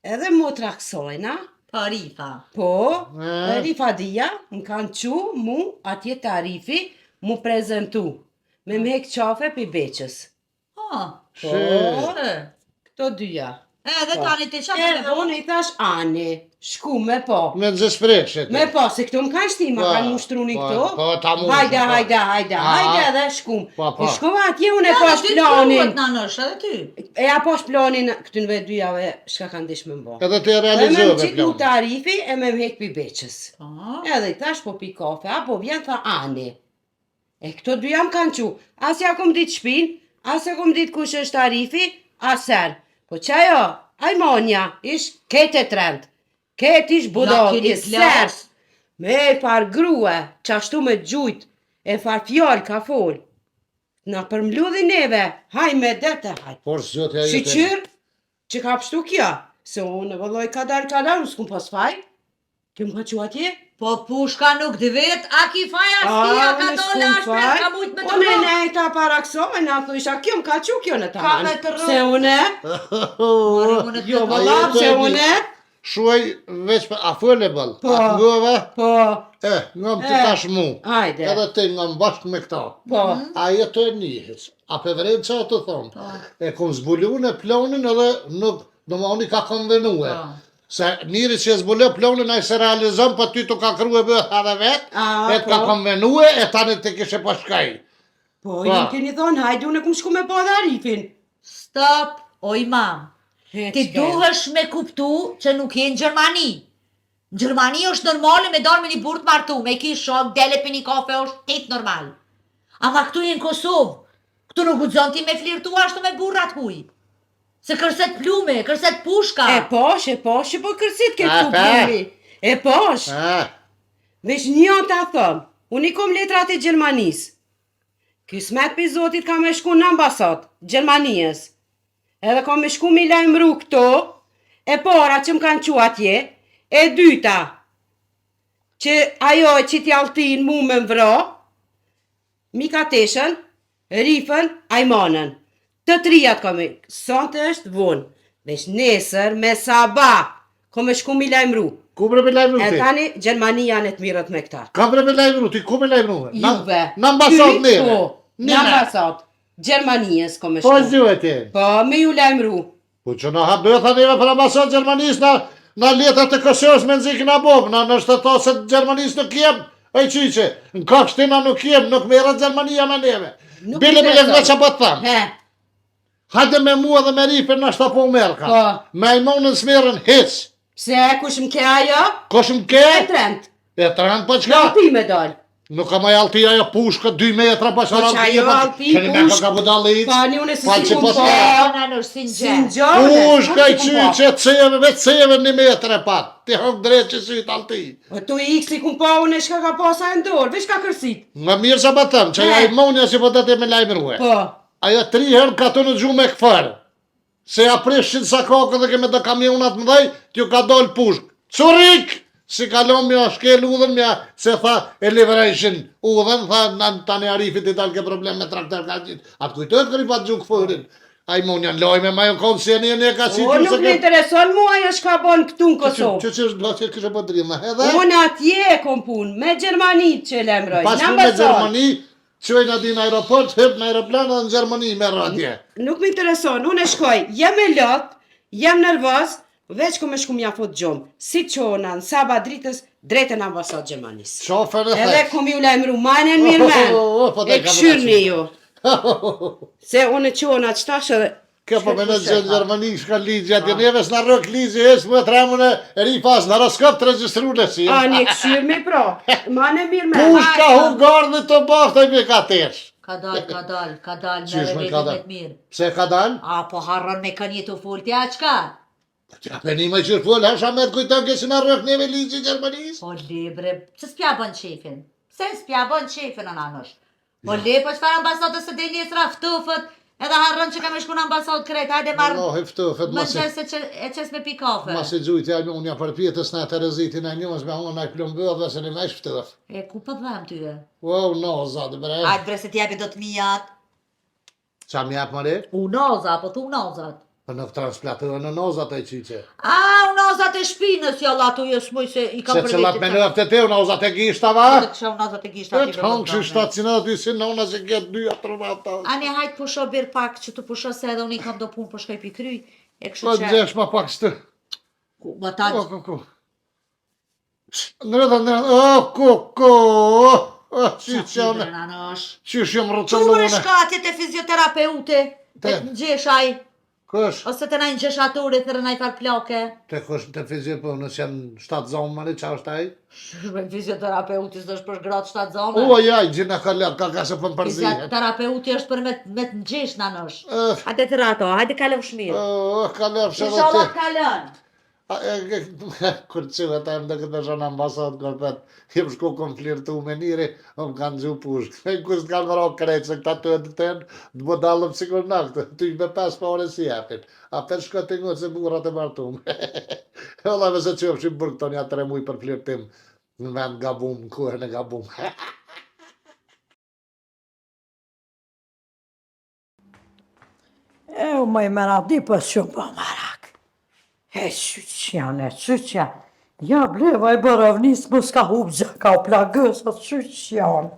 edhe motra kësajna, Po Rifa. po, E. Rifadia, më kanë qu mu atje tarifi, mu prezentu, me më hek qafe për beqës. Po. She, E, Këto dyja. Edhe tani ti qa Edhe unë i thash, ani, shku me po. me në zespreshe. Me po, se këto më kanë shti, ma Po, kanë mushtruni po, këto. po, ta mushën, Hajde, po. hajde, hajde, A. hajde edhe shkum. Po, po. I shkova atje, unë e Edhe pash ty të planin. thuhet nanush, edhe ty. E ja pash planin këty në vetë dyjave, shka kanë dish me mbo. Edhe ti e E me më realizove qitë mu planin. tarifi, e me më hek pi beqës. Po. Edhe i thash po pi kafe, apo vjen tha ani. E këto dy jam kanë qu, as ja kom ditë shpin, as ja kom ditë kush është tarifi, as ser. Po qajo, aj monja, ish kete trend, ket ish budall, keni i ser. glas. Me e far grue, qashtu me gjujt, e far fjall ka fol. Na përmludhi neve, haj me dete, haj. Por zoti ajo. Shqyqyr, që ka pështu kjo, se unë vëlloj ka dalë, ka dalë, unë s'kum pas faj. Kjo më ka qu atje? Po pushka nuk të vet, a ki faj as ti, a ka unë dole s'kum as pre, faj. ka mujt me të Unë rrok. ne e ta para kësaj, na thujsha, kjo më ka qu kjo në Ka taman. me të rrok. Se une, Mori unë të jo rrok. vëlla, Ajo se të e di. une, Shuaj veç për a fole bëll. Po. A të ngove? po, E, ngom ti E. tash mu. hajde, Edhe ti ngom bashkë me këta. po, Ajo të e njihës. A pe vren që të thonë? Po. E kom zbulu në planin edhe nuk, do më oni ka konvenue. Po. Se njëri që e zbulo planin, ai se realizon, po ty të ka kru e bëhet edhe vetë, A, e të ka po. konvenue, e tani të kishe po shkaj. Po, Po. ju më keni thonë, hajde unë e kum shku me pa dhe Arifin. Stop, oj mam. He, Ti çka? duhesh me kuptu që nuk je në Gjermani. Në Gjermani është normale me dalë me një burrë të martu, me ki shok, dele për një kafe është tet normal. Ama këtu je në Kosovë. Këtu nuk guxon ti me flirtu ashtu me burrat huj. Se kërset plume, kërset pushka. E posh, e posh, që po kërsit ke A, këtu pe? plumi. E posh. Ah, Veç një anë ta thëm, unë i kom letrat e Gjermanisë. Kismet për zotit ka me shku në ambasad, Gjermanisë. Edhe ka me shku mi lajmëru këto, e para që më kanë qu atje, e dyta, që ajo e qiti altin mu me më vra, Mika Teshën, Rifën, Ajmanën. Të trijat ka me, sonte është vonë, veç nesër me sabah, ko me shku mi lajmëru. ku bre me lajmëru E ti? tani, Gjermania në të mirët me këta. Ka bre me lajmëru ti, ku me lajmëru? Na- Juve. Në ambasad Ty, neve. Po, në Neve. ambasad. Gjermanisë ko me Po shku. zjueti. Po, me ju lajmëru. Po që në ha bëtha neve për ambasad Gjermanisë, na, na letrat e Kosovës me nxik na bom, na në shtetase të Gjermanisë nuk jem, ej qyqe, në kakshtina nuk jem, nuk merret Gjermania me neve. Nuk Bile bile intereson. nga që po të tham. He, Hajde me mua dhe me Rifën në shta po merka. Po. Me Ajmonën s'merren hiç. pse kush më ke ajo? Kush më ke? E trend. E trend po çka? Ti me dal. Nuk ka maj alti ajo pushkë 2 metra po Po çfarë që alti ajo po. alti Keni me pushkë. ka budallic. Pa, një unë se Pa si që kum po po. E, ona në si Si në në gjone. Pushka i qyqe ceve, veç ceve një metër e pat. Ti hok drejt që syt alti. Po tu i si kum pa unë e shka ka pasa e në dorë, veç ka kërsit. Nga mirë sa po them, që ajo He. Ajmonja si po do të me lajmërue. Po, Ajo tri herë ka të në gjumë me këfër. Se ja prishin sa kokën dhe keme do kamionat më dhej, t'ju ka dol pushk. Curik! Si kalon mja shkel udhën, mja se tha e livrejshin udhën, tha na tani Arifit i dal ke problem me traktor ka gjithë. A të kujtohet kër i pa gjumë këfërin? Ai mon janë lojme, ma janë konë si e një një ka si o nuk më intereson mua ajo shka bon këtu në Kosovë. Që që është që kështë po drimë, edhe? Unë atje e kom punë, me Gjermani që e lajmëroj, Pas në punë me ambasad. Gjermani, qojnë aty në aeroport, hyp në aeroplan dhe në Gjermani merr atje. Nuk më intereson, unë e shkoj, jam e lot, jam nervoz, veç ku me shku mja fut gjumë. Si qona, në sabah dritës, drejt në ambasad Gjermanisë. Qofer e Edhe thek. kom ju lajmëru, majnë në mirë men. Oh, oh, po te E kam këshyrni rëqin. ju. Se unë e qona qëtash edhe... Kjo po me në Gjermani shka ligji atje neve s'na rrok ligji hiç më tremun e ripas në horoskop të regjistruar si. A, një këshyrni pra, majnë mirë men. Pushka hu gardhi të baftoj me ka tesh. Ka dal, ka dal, ka dal, Qysh mere me ka vetë dal? me të mirë. Pse ka dal? A, po harron me kanë jetu fol, ti a çka? Ja pe një më qysh fol, hasha me të kujton ke si na rrok neve ligji i Gjermanisë. Po lebre, pse s'pja bën qefin? Pse s'pja bën qefin anash? Po le, po çfarë ambasadës se del nesra ftofët, edhe harron që ka me shku në ambasadë krejt, hajde marr Allahu ftofët mos e mëngjes e që e qes me pi kafe. mos e gjujti ai unë ja përpjetës na Terezitin ai njëmës me honë ai plombë dhe se ne më ftëf. E ku po them ty? e? Wow, no, zot bre. Hajde bre se t'jepi do të mijat. Qa më jap më re? Unoza, po thu unozat. Po nuk transplatohen në nozat e qyqe. A, unozat e shpinës, jalla tu jo smuj se i kam Se për qëllat me nëftë e te, nozat e gishtava. Po të kisha unozat e gishta E të hongë që 700 si nona që këtë dy atë rrata. Ani hajt pusho bir pak që të pusho se edhe unë i kam do punë po shkoj pi kryj. E kështu Po që gjesh ma pak shtë. Ku, ma ta O, ku, ku. Nërëta, nërëta, o, ku, ku, o, qysh jam, Nanosh. qysh jam Tu bre rrëqëllune. shka atje te fizioterapeute, te Te. të ngjesh ai, Kush? ose te naj ngjeshatorit, te naj far plake. Te kush të fizi, po nëse janë 7 zonë mëri, qa është ai? Shme fizioterapeuti s'është për gratë shtatzone. O, jaj, gjina ka lëtë, ka ka se për më përzihet. Fizioterapeuti është për me, me të ngjesh nanosh. Eh, Hajde të rato, hajde kalofsh mirë. O, ka lëpsh edhe ti. Inshallah kalon. A, e, e, Kur që ata më do këtë me shon ambasad, kur thët, jem shku kom flirtu me njëri, o më kanë gju pushkë. E kur s'kanë vra krejt, se këta të të tenë, të budallëm sikur na këtë, ty me 5 pare si japin. A për shko të nguë se burrat e martum. Valla me se qofshim burg këto një 3 muj për flirtim, në vend gabum, në kohën e gabum. E, u më i mera di, po shumë po marak. E, qyq janë, e, qyq janë. Ja, bleva e bërovnis, mos ka hup gjë, ka u plagës, o qyq janë.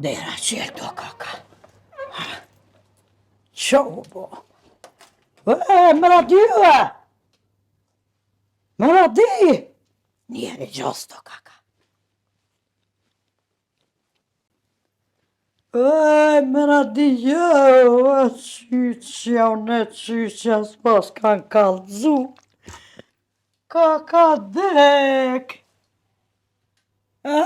Dera qelë do kaka. Ha. Që u bo? E, më radi e! Më radi! Njeri gjosto kaka. E, më radi jo, e qyqja, unë e qyqja, s'pas kanë kallzu. Ka ka dek. E,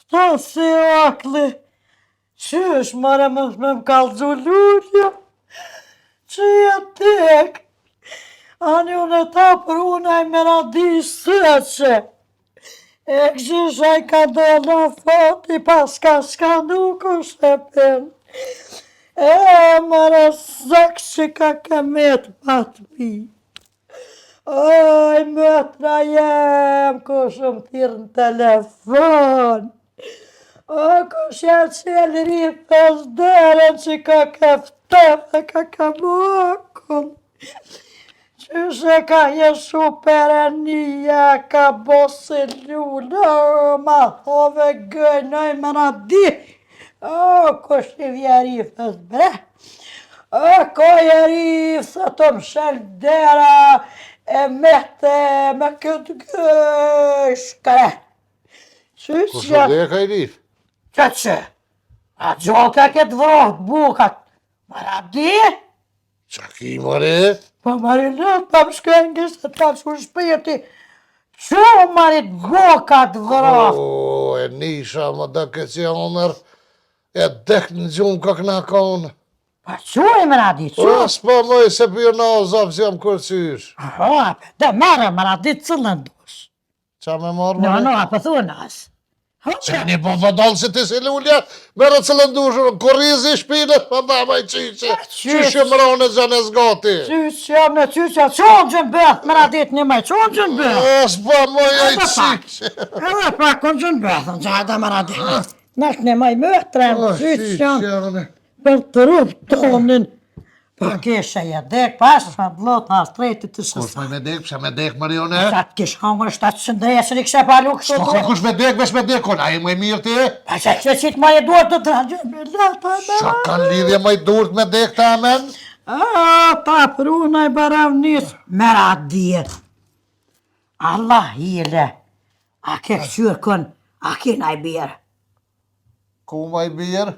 fta si akli. Qysh mëre më më më kallzu lulja? Që je dek? Ani unë e ta për unë e me radi sëqe. E këshish ai ka dola fati pas ka shka nuk është e pen. E mëre zak që ka këmet pa të pi. Oj, mëtra jem, kush më thirrë në telefon. O, kush ja qelë rithës derën që ka ke ftef dhe ka ka akull. Qysh e ka jeshu perenia, ka bo si lule, o, ma thove gënoj më na di. O, kush i vje rithës bre. O, ko je rithë, se të më shel dera, e mete me këtë gëj shkre. Qysh Kush ja u dek ai Rif? Që që? A gjallë ka këtë vrohë bukat? Mara di? Qa ki more? Po mari lëtë, pa më shkën kështë të ka shu shpirti. Që marit bukat vrohë? O, e nisha, më dhe këtë që jam e dek në gjumë ka këna konë. Pa që e mëra di, që? O, s'po moj se për në zap që jam kërcysh. Aha, dhe merë mëra di cilën dush. Qa me marrë No, more? no, apo thua nas. Që një po vëdalë si ti si lulja, merë cilën dush, korrizi shpinet, pa dha maj qyqe. Qysh e mrone gjën e zgati. Qysh jam në qysh, që unë gjën bëth, mëra dit një maj, që unë gjën bëth? O, s'po moj ai Edhe pak. qyqe. Edhe pak, unë gjën bëth, unë gjë mëra dit. Nash një maj mëtrën, O, qysh jam. qyqe. Për të rrëp tonin. Po kishe je dek, pas sa blot hasretit të Kush shës. moj me dek, pse me dek Marione? Sa të kish hangër 700 e i kishe palu kështu. Po ka kush me dek, veç me dek, kon, a je më i mirë ti? Pa që që qitë ma e duhet të të gjë me lata me. Qa kanë lidhje më i durt me dek të amen? A, ta pruna e barav nis. Mera dje. Allah hile. A ke këqyrë kënë, a ke naj birë. Ku më i birë?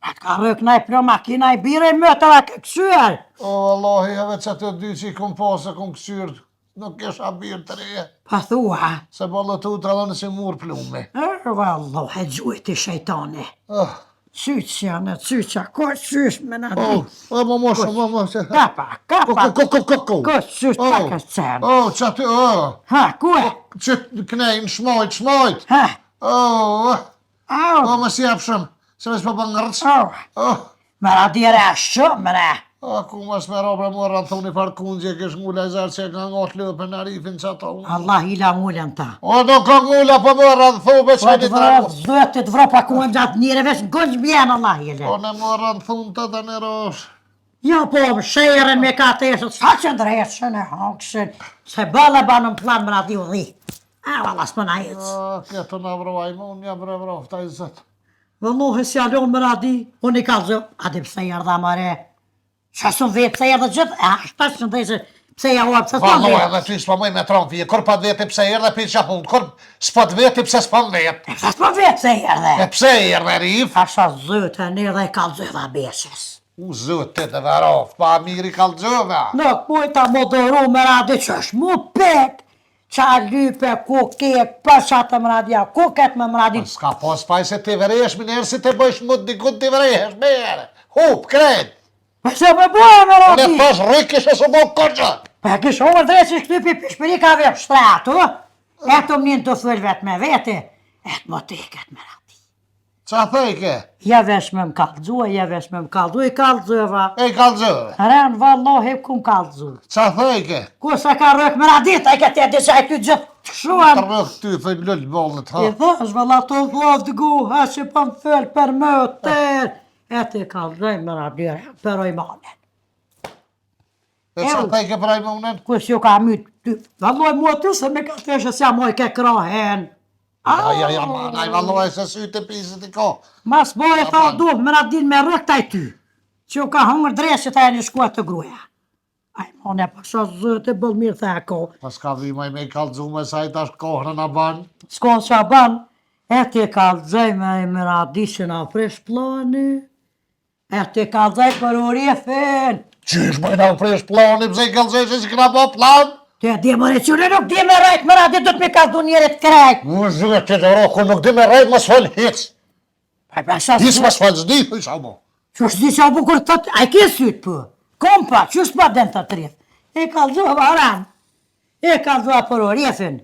A të ka rrëk naj plom, a ke naj birë e mëtër, a ke këqyrë. O, Allahi, edhe që atë dy që i kom pasë, e kom këqyrë, nuk kisha birë të reje. Pa thua. Se balë të utra dhe nësi murë plume. E, vallah, e gjujti shejtani. Ah, Qyqja në qyqja, ko qysh me në oh, di. oh, më mosha, më mosha. Ka pa, ka Ko, pa. ko, ko, ko, ko. Ko qysh Oh, pa ka qenë. Oh, që aty, oh, Ha, ku e? që knejnë, shmojt, shmojt. Ha, Oh, oh, au, oh, më si jepshëm, se me s'po bën ngërc. au. Oh, Më ra dire a shumë, më ra. a, ku mos me robra mua rrëthuni farë kundje, kish ngula e zarë që e ka ngot lëpën arifin që ato. Allah ila ngulën ta. O, do ka ngula, po më rrëthu, be Po që të një vra, tragu. zëtë të vra pa ku e gjatë njëre vesh në gënjë bjen, Allah ila. Po, në më rrëthun të të në rosh. Jo, po, më sherën me ka teshët, sa që ndreshën e hangshin, se bëllë e banën plan më ra di u dhi. A, valla, s'po na ecë. A, këtë në vroj, më unë një bre vrofta i zëtë. Vëllohe si alon më radi, unë i kallëzë, a di pse erdha më re? Qa së dhe pse erdha gjithë, e ashtë që ndesë, pse ja ua, pse s'po Vallo, vete? edhe ty s'po mëj me tron fije, kur pa vete pse erdhe pi qa punë, kur s'po të vete pse s'po më vet. E pse s'po vete pse erdhe? E pse erdhe, Rif? Asha zëtë, e nerdhe e kallëzëva besës. U zëtë të varof, pa miri kallëzëva. Nuk mujta më doru më radi që është mu pek, qa lype, ku ke, për qa të më radia, ku këtë më më radi. S'ka pos paj se ti vresh, mi nërë si të bëjsh mu të dikut ti vresh, mere. Hup, krejt. Po se më bëhe më Ne radi? thash rrikish e së bo kërgjë. Po e kish hongër drejt që shkëty pi pishpëri ka vep shtratu, e të më të thëllë vetë me vete, e të më teket me radi. Qa thejke? Ja vesh me më kallëzua, ja vesh me më kallëzua, i kallëzova. E i kallëzëve. Ren, vallahi, ku më kallëzu. Qa thejke? Ku se ka rrëk me radit, e këtë e disha e ty gjithë të Të shuan. rrëk ty, thëj lëllë bollit, ha. I thash, valla, të dhoftë guha që po më fëll për më tërë. E ti kallëzoj me radit, për ojmanen. E qa Eu. thejke për ajmunën? Ku s'ju ka myt ty? Valloj mua ty se me ka theshe s'ja moj ke krahen. Ja, ja, ja, ma, ai valloj se sytë e pisit i ka. Mas bore tha duhet me radin me rrëk taj ty. Që u ka hongër drejt që ta janë shkua të gruaja. Ai mone pasha zot e boll mirë tha ko. Pas ka vi me i kallxu me sa i tash kohën na ban. S'ka ça ban, e ti kallxoj me i mëradi që na prish plani. E ti kallxoj për Arifin. Qysh më na prish plani, pse i kallxoj se s'kena bo plan? Ti e di more që unë nuk di me rrejt mëradi do të me kallxu njerit krejt. Më zhve të doro, ku nuk di me rrejt, mos fol hiç. Pa pasha Hiç mos fol, s'di, thuj sa bo. Që është di qa bukur thot, a i ke sytë për? Kom pa, që është pa den të trith? E kallxova ran, e kallxova për Arifin,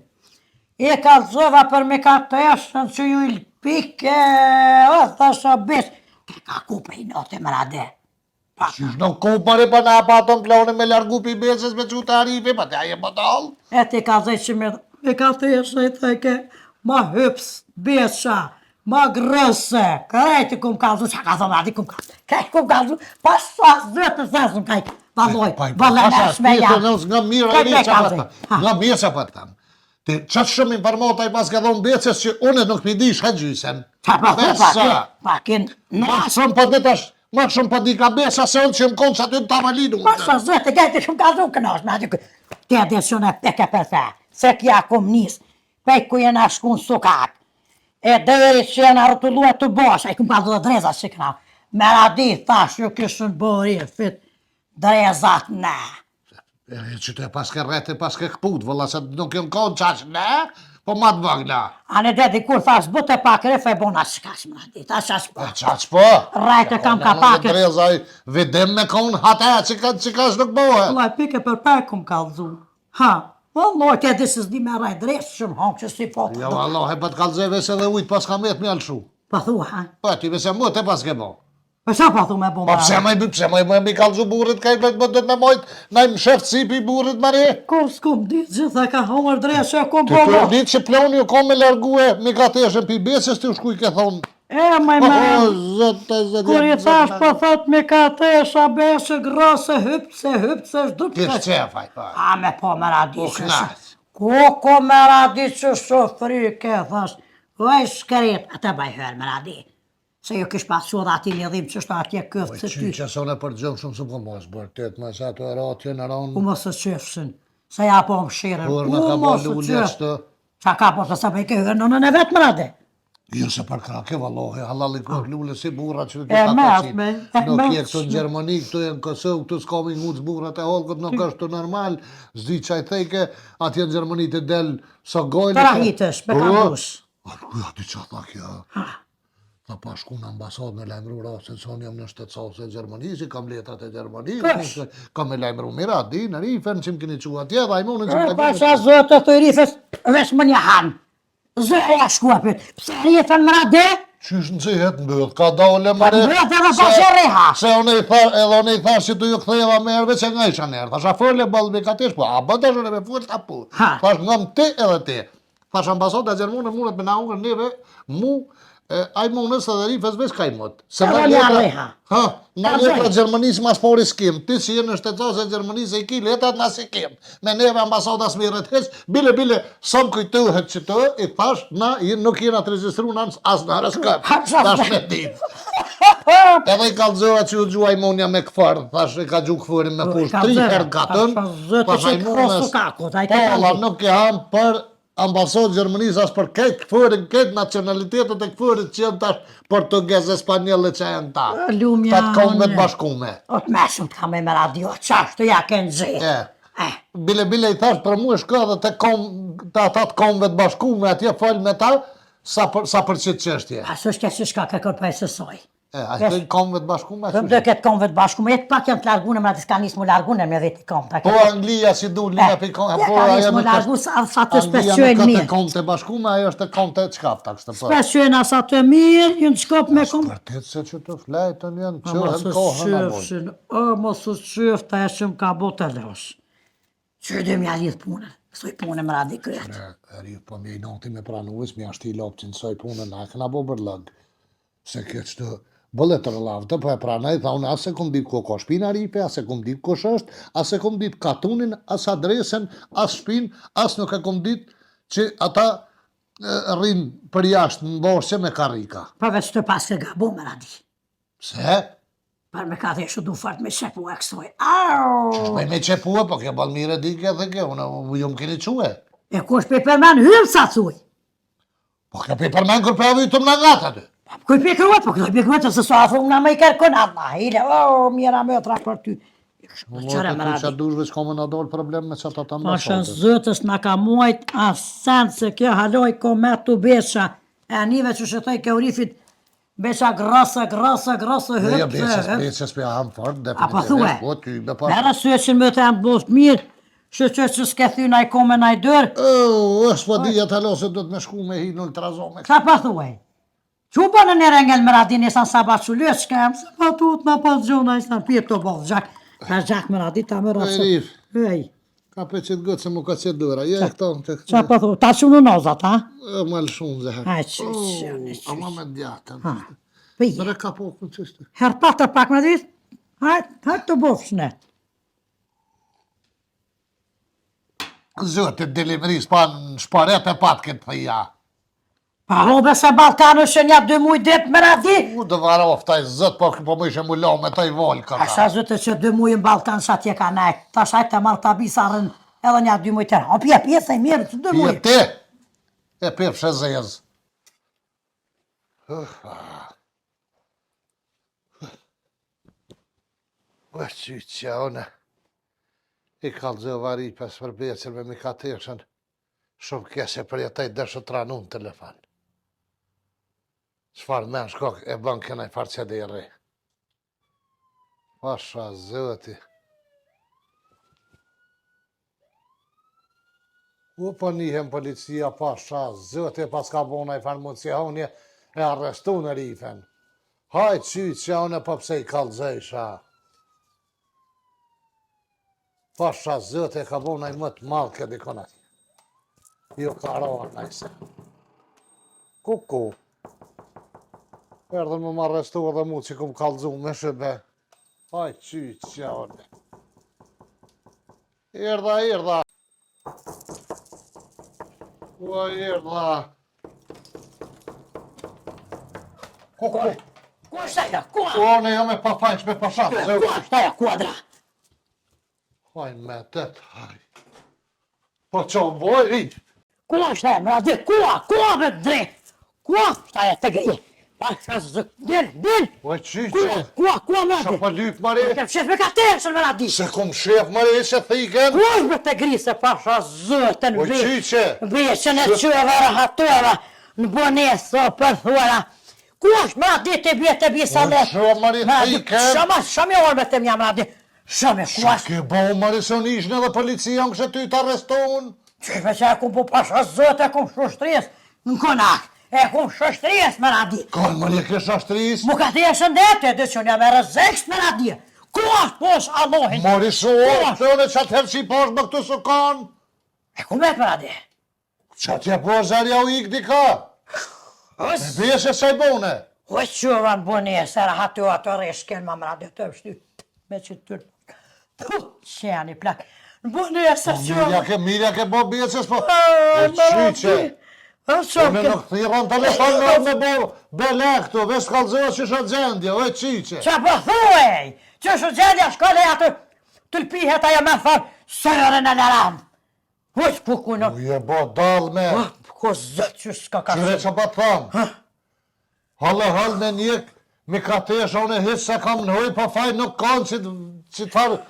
e kallxova për me ka të eshën që ju i pike, o, thasha bes, e ka ku për i note më rade. Pa, Qysh nuk ku bëri pa na patëm planin me largu pi besës me çu te Arifi, pa te ai e badall. E ti kallxoj që me, me ka të eshën i theke, ma hyps, besha, ma grëse, krejt i kum kallxu, qa ka thonë, ati kum kallxu, krejt kum kallxu, pa sa zëtë të thasëm kajt, valloj, vallaj nashme jam. Nga mirë Krejt ai me ça kallxoj. pa ta. Nga mirë ça pa ta. Ti çat shumë informata i pas ka dhon besës që unë nuk pi di shka gjysën. Qa pa thu, pa Besa. ke, pa ke, Ma shumë po di tash, ma shumë po di ka besa se unë që më konë që aty në tavolinë. Pa sa zëtë, krejt i kum kallxu kënosh, me aty kë, ti e dhe shune peke për the, se kja kum nis, pej ku jena shku në sokak, e deri që jena rrotullua të bosh, ai kum kallxu dhe dreza që këna, me radi, thash, ju kishën bërë fit, drezat ne. E që të e pas ke rrete, pas ke këput, vëlla, se nuk jënë konë qaq ne, po ma të vëgla. A në dedi kur thash, bëte pak ref e bona shkash më radi, thash ash po. E qaq po? Rrejtë kam ka pak. Dreza, vidim me konë hata, që ka, që ka nuk bëhet. Vëllai pike për pe kum kallxu. Ha, vëllai ti e di se s'di me rrejt drejt shumë honë që si po. Jo, Allah, e bët kallxeve se edhe ujt pas ka met me alshu. Pa thua, ha? Po, ti vese më te pas ke bo. Po sa pa thu me bo Po pse më pse më më mi kallxu burrit ka i bëhet do të me mojt, na i msheft si pi burrit më re. Ku s'kum dit gjitha ka hongër drejt se kum Ti bo. po mo. ditë që ploni u ka me largue, mi ka teshën pi besës ti u shkuj ke thonë. E, më Po, më. zot, e zot. Kur i thash, po thot me ka tesha besë, grosë, hypse, hypse, zhdupse. Ti qef ai, po. A me po me radi U që knaq. Ku ko me radi që së frike, thash. Oj shkret, ata baj hërë me radi. Se jo kish pasu edhe ati një dhimë që shto atje këthë Po se ty. qyqa se unë e përgjëm shumë se po mos vërtet më sa ato ratje në U ronë. mos e qefshin, se ja po më shirën. Kur U në ka bo mos e lulja qef. çto. Qa ka po të sa bëj ke hyrë në në vetë më rade. Jo se për krake vallohe, hallalli kok lule si burra që E të ka matme, e Nuk je këtu matshme. në Gjermani, këtu je në Kosovë, këtu s'ka mi nguc burrat e hollkut, nuk është të normal, s'di çaj theke, atje në Gjermani të del sa gojnë. Të rahitesh, me Po. kambush. A ku ja di qa tha kjo? Tha pa shku në ambasadë me lajmëru rastin, se unë jam në shtetësase e Gjermanisë, i kam letrat e Gjermanisë, Kush? kam me lajmëru mira, di, në rifen që më keni çu atje, dhe ai munën që E, më pasha zotë të rifës, veç më një hanë. Zë ja shkua pyet, pse rifën më rade? Qysh nxehet mbyll, ka dole më re. Mbyll edhe pa që reha. Se unë i tha, edhe unë i thash që tu ju ktheva më herë veç e nga isha nërë. Thash a fole ball me katesh, po a bën tash unë me fol ta po. Ha. Thash ngam ti edhe ti. Thash ambasada gjermane mundet me na hungër neve, mu e, ai munës edhe rifës veç ka i mot. Se Edhe na një letra- reha. Ha, na Ka letra zëj. Gjermanisë mas pori s'kim. Ti si je në shtetësase e Gjermanisë i ki letrat na si kim. Me neve ambasada s'mirret hiç. Bile bile sa më kujtohet që të i thash na je- nuk jena të regjistruar as në RSK. Ha, qa Tash me ditë. Edhe i kallxova që u gjuaj monja me kfar, thash e ka gju kfarin me Po, fush ka tri zëre, herë katën. ka zëre, Thash, që ai i munës, krosu kakut, ai ka Po, kallxu. la, nuk e ham për ambasadë Gjermanisë as për këtë kfarin, këtë nacionalitetet e kfarit që janë tash portugez, spanjoll e që janë ta. A, lumja, Ta të kombet unë. bashkume. O të meshëm të kam e me radio, qashtu ja ke në gjithë. E. Eh, Bile bile i thash për mua shko edhe te kom te ata të kombeve të bashkume atje fol me ta sa për sa për çit çështje. as është që shka kërkon pa e sësoj. E, a i thënë kombeve të bashkume? Për më do këtë kombëve të bashkume, jetë pak janë të larguar, më atë s'ka nisë mu larguar me vetë komb. ta Po ke- Anglia si du lina Eh, pi kom, ja po ka ajo nisë mu nuk largu është sa, sa të Anglia nuk speciojnë ka të mirë. komb të bashkume, ajo është të komb të çkafta kështu po. Speciojnë asa të mirë, janë shkop me komb. Vërtet se që të flajtën janë A mos qëhen u kohën a bojnë. qefshin, a mos u qefta e që më ka bo të losh. Që dhe m'ja lidh punën, kësoj punën më radi kryet. E ri, po më i noti me pranues, më ashti lopçin soj punën, na e kena bo bërllëg. Se kjo që të bëlle të rëllavtë, po e pranaj, tha unë as e kom ditë ku ka shpina Ripe, as e kom ditë kush është, as e kom ditë katunin, as adresën, as shpinë, as nuk e kom ditë që ata e, rrinë për jashtë në boshqe me karrika. Përveç të pas ke gabu më radi. Pse? Për me ka dheshu du fort me qepu e kësoj. Au! Qysh me me qepue, po kjo bal mirë e di kjo dhe kjo, unë ju më keni çue. E kush pe përmen hymë sa thuj? Po kjo pe përmen kur pe avytëm në gatë aty. Po kuj pe kruat, po këto pe kruat, se sa afru në më i kërkon, Allah, hile, o, mjera me tra për ty. Më qëre më radi. Që dush veç ka me na dalë problem me që ta të mbasë. Pasha zëtës na ka muajt asen se kjo haloj ko me të besha. E nive që shëtoj kjo rifit, Beqa grrasë, grrasë, grrasë, hëp, Jo, beqës, beqës për ham fort, A po thue? Po, ty, me pa. Merë sy që më të jam boft mirë, që që që s'ke thy naj kome naj dërë. Oh, është po di atë alo se do të me shku me hi në ultrazon. Qa pa thue? Që u bënë një rengel më radin e sa sa ba që lë, që kem, se pa tut në pas gjona, i sa pjetë të boft, gjak. Ka gjak më radit, ta më rrasë. Erif. Ej. Ka pe qëtë gëtë se mu ka qëtë dura, je këto në të Qa po thu, ta që në nozat, ha? E, më lë shumë zëherë. A, që, që, që, që. Ama me djatën. Ha, për je. Mëre ka po kënë qështë. Herë pa të pak me ditë, hajt, hajt të bofsh ne. Zëtë të delimëris, pa në shparet e pat këtë thëja. Pa robe se Ballkanu që nja dy muj ditë me radi. U të varofta i zët, po po më ishe mu lo me të i volë këta. Asha zëtë që dy muj në Ballkan sa t'je ka nejt. Tash ajtë të marrë ta bisa rën edhe nja dy muj tjerë. O pje pjesë e mirë që dy muj. Pje te, e pjefshe zezë. Ua, qyqja, une. I kallëzova Ripes për becën me mikateshën. Shumë keq e përjetoj desh u tranu në telefon. Çfarë men shko e bën kënaj farë qederi. Pasha zoti. U po nihem policia, pasha zoti, pas ka bo naj farë mundësihonje e arrestu në Rifen. Haj qyqja, unë po pse i kallëzojsha. Pasha zoti e ka bo naj më të madh këtë dikon atje. Jo ka ra naj se. Kuku. Erdhën me më arrestu edhe mu që kum kallëzu me shëbe. Haj qyqja unë. Erdha, erdha. Ua, erdha. Kuku. Ku është ajo? Ku? Unë jam e pafajshme pasha. Ku është ajo? Kuadra. Haj me të të haj. Po që boj, i? Ku është ajo, më radi, ku a, ku a me drejt? Ku a është ajo të grije? Pa shka zë, dil, dil! Po që Ku a, ku a, ku a më Qa radi? po lyp, mëre? Kem shef me katërshën më radi. Se kom shef, mëre, se thiken? Ku është me të grije se pasha zëtën Po qyqe? Veshën e qyeva, rahatueva, në bonesë, për thuara. Ku është më radi të bje të bje sa Po le? që, mëre, thiken? Shumë, shumë i orë me të mja më radi. Shumë, ku Qa është? ke bo, mëre, se unë ishnë edhe policia, unë kështë ty të arrestun? Që me që e kum po pasha zëtë, e kum shushtries në konak, e kum shushtries me radi. Kanë, mëre, ke shashtris? Mu ka të e shëndete, dhe që unë jam e rëzekst me radi. Ku është posh Allahin? Mori su, Ku është? të unë që atëherë që i posh më këtu së kanë? E ku met me radi? Qa t'je po zërja u ikë dika? E bjeshe se i bone? O që në bonesë, e rahatu ato reshken ma më radi të vështy. Me që tërë. Puh, që janë i plak. Në bonesë, Po që mirja ke, mirja ke bo bjeshes, po... E qyqe? E që Unë nuk thirrën telefon me me bo bele këtu, veç kallëzoa që është gjendje, o e qyqe. Qa po thuej? Që është gjendja, shkole aty, të lpihet ajo me thërë, sërën e laram. Huq, ku ku në... U je bo dallme, Ko zët që s'ka ka qyre që po të tham. Halle hall me njek, mi ka tesha, unë e hiq se kam në huj, po faj nuk kanë që që të farë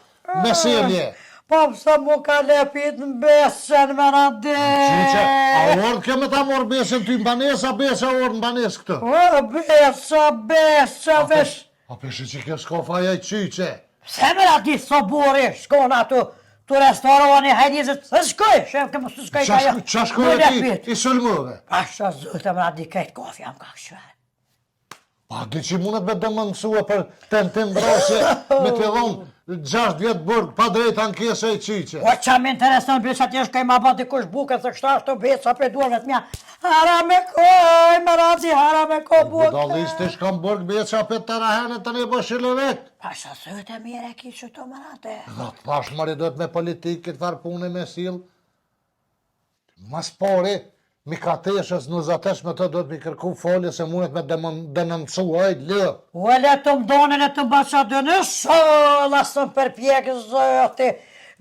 meselje. Po pse mu ka lepit në besën me radi. Qyqe, a orë kjo me ta morë besën ty në banesë, a besë a orë në banesë këtë? O, besa, besa, vesh. A peshe që kjo s'ka faj ai qyqe? Pse me radi sobori, shkon aty, të restorani, hajde se se shkoj, shef, ke mos të shkoj Qa ka jo. shko- qa shkoj Mu ti, i sulmove? Pasha zëtë me radi krejt kofja më ka këshyre. Pa, di që mundet me dëmënësua për tentim vrasje me të dhonë 6 vjet burg pa drejt ankesë e qyqe. O qa më intereson, besa t'jesh kaj ma ba dikush buke, se kështa është të besa për duarve t'mja. Hara me koj, me radi, hara me ko buke. Budallist i shkon burg beqa për të rahene të një bëshile vetë. Pasha zëtë e mire ki që të me radi. Dhe të thash mëri duhet me politikë këtë farë pune me sill. Mas pari, Mikateshës Nuzateshë me të duhet mi kërku folje se mundet me denoncu, oj, lë. O le të më donë, le të më baqa dënë, sholla së më përpjekë zoti,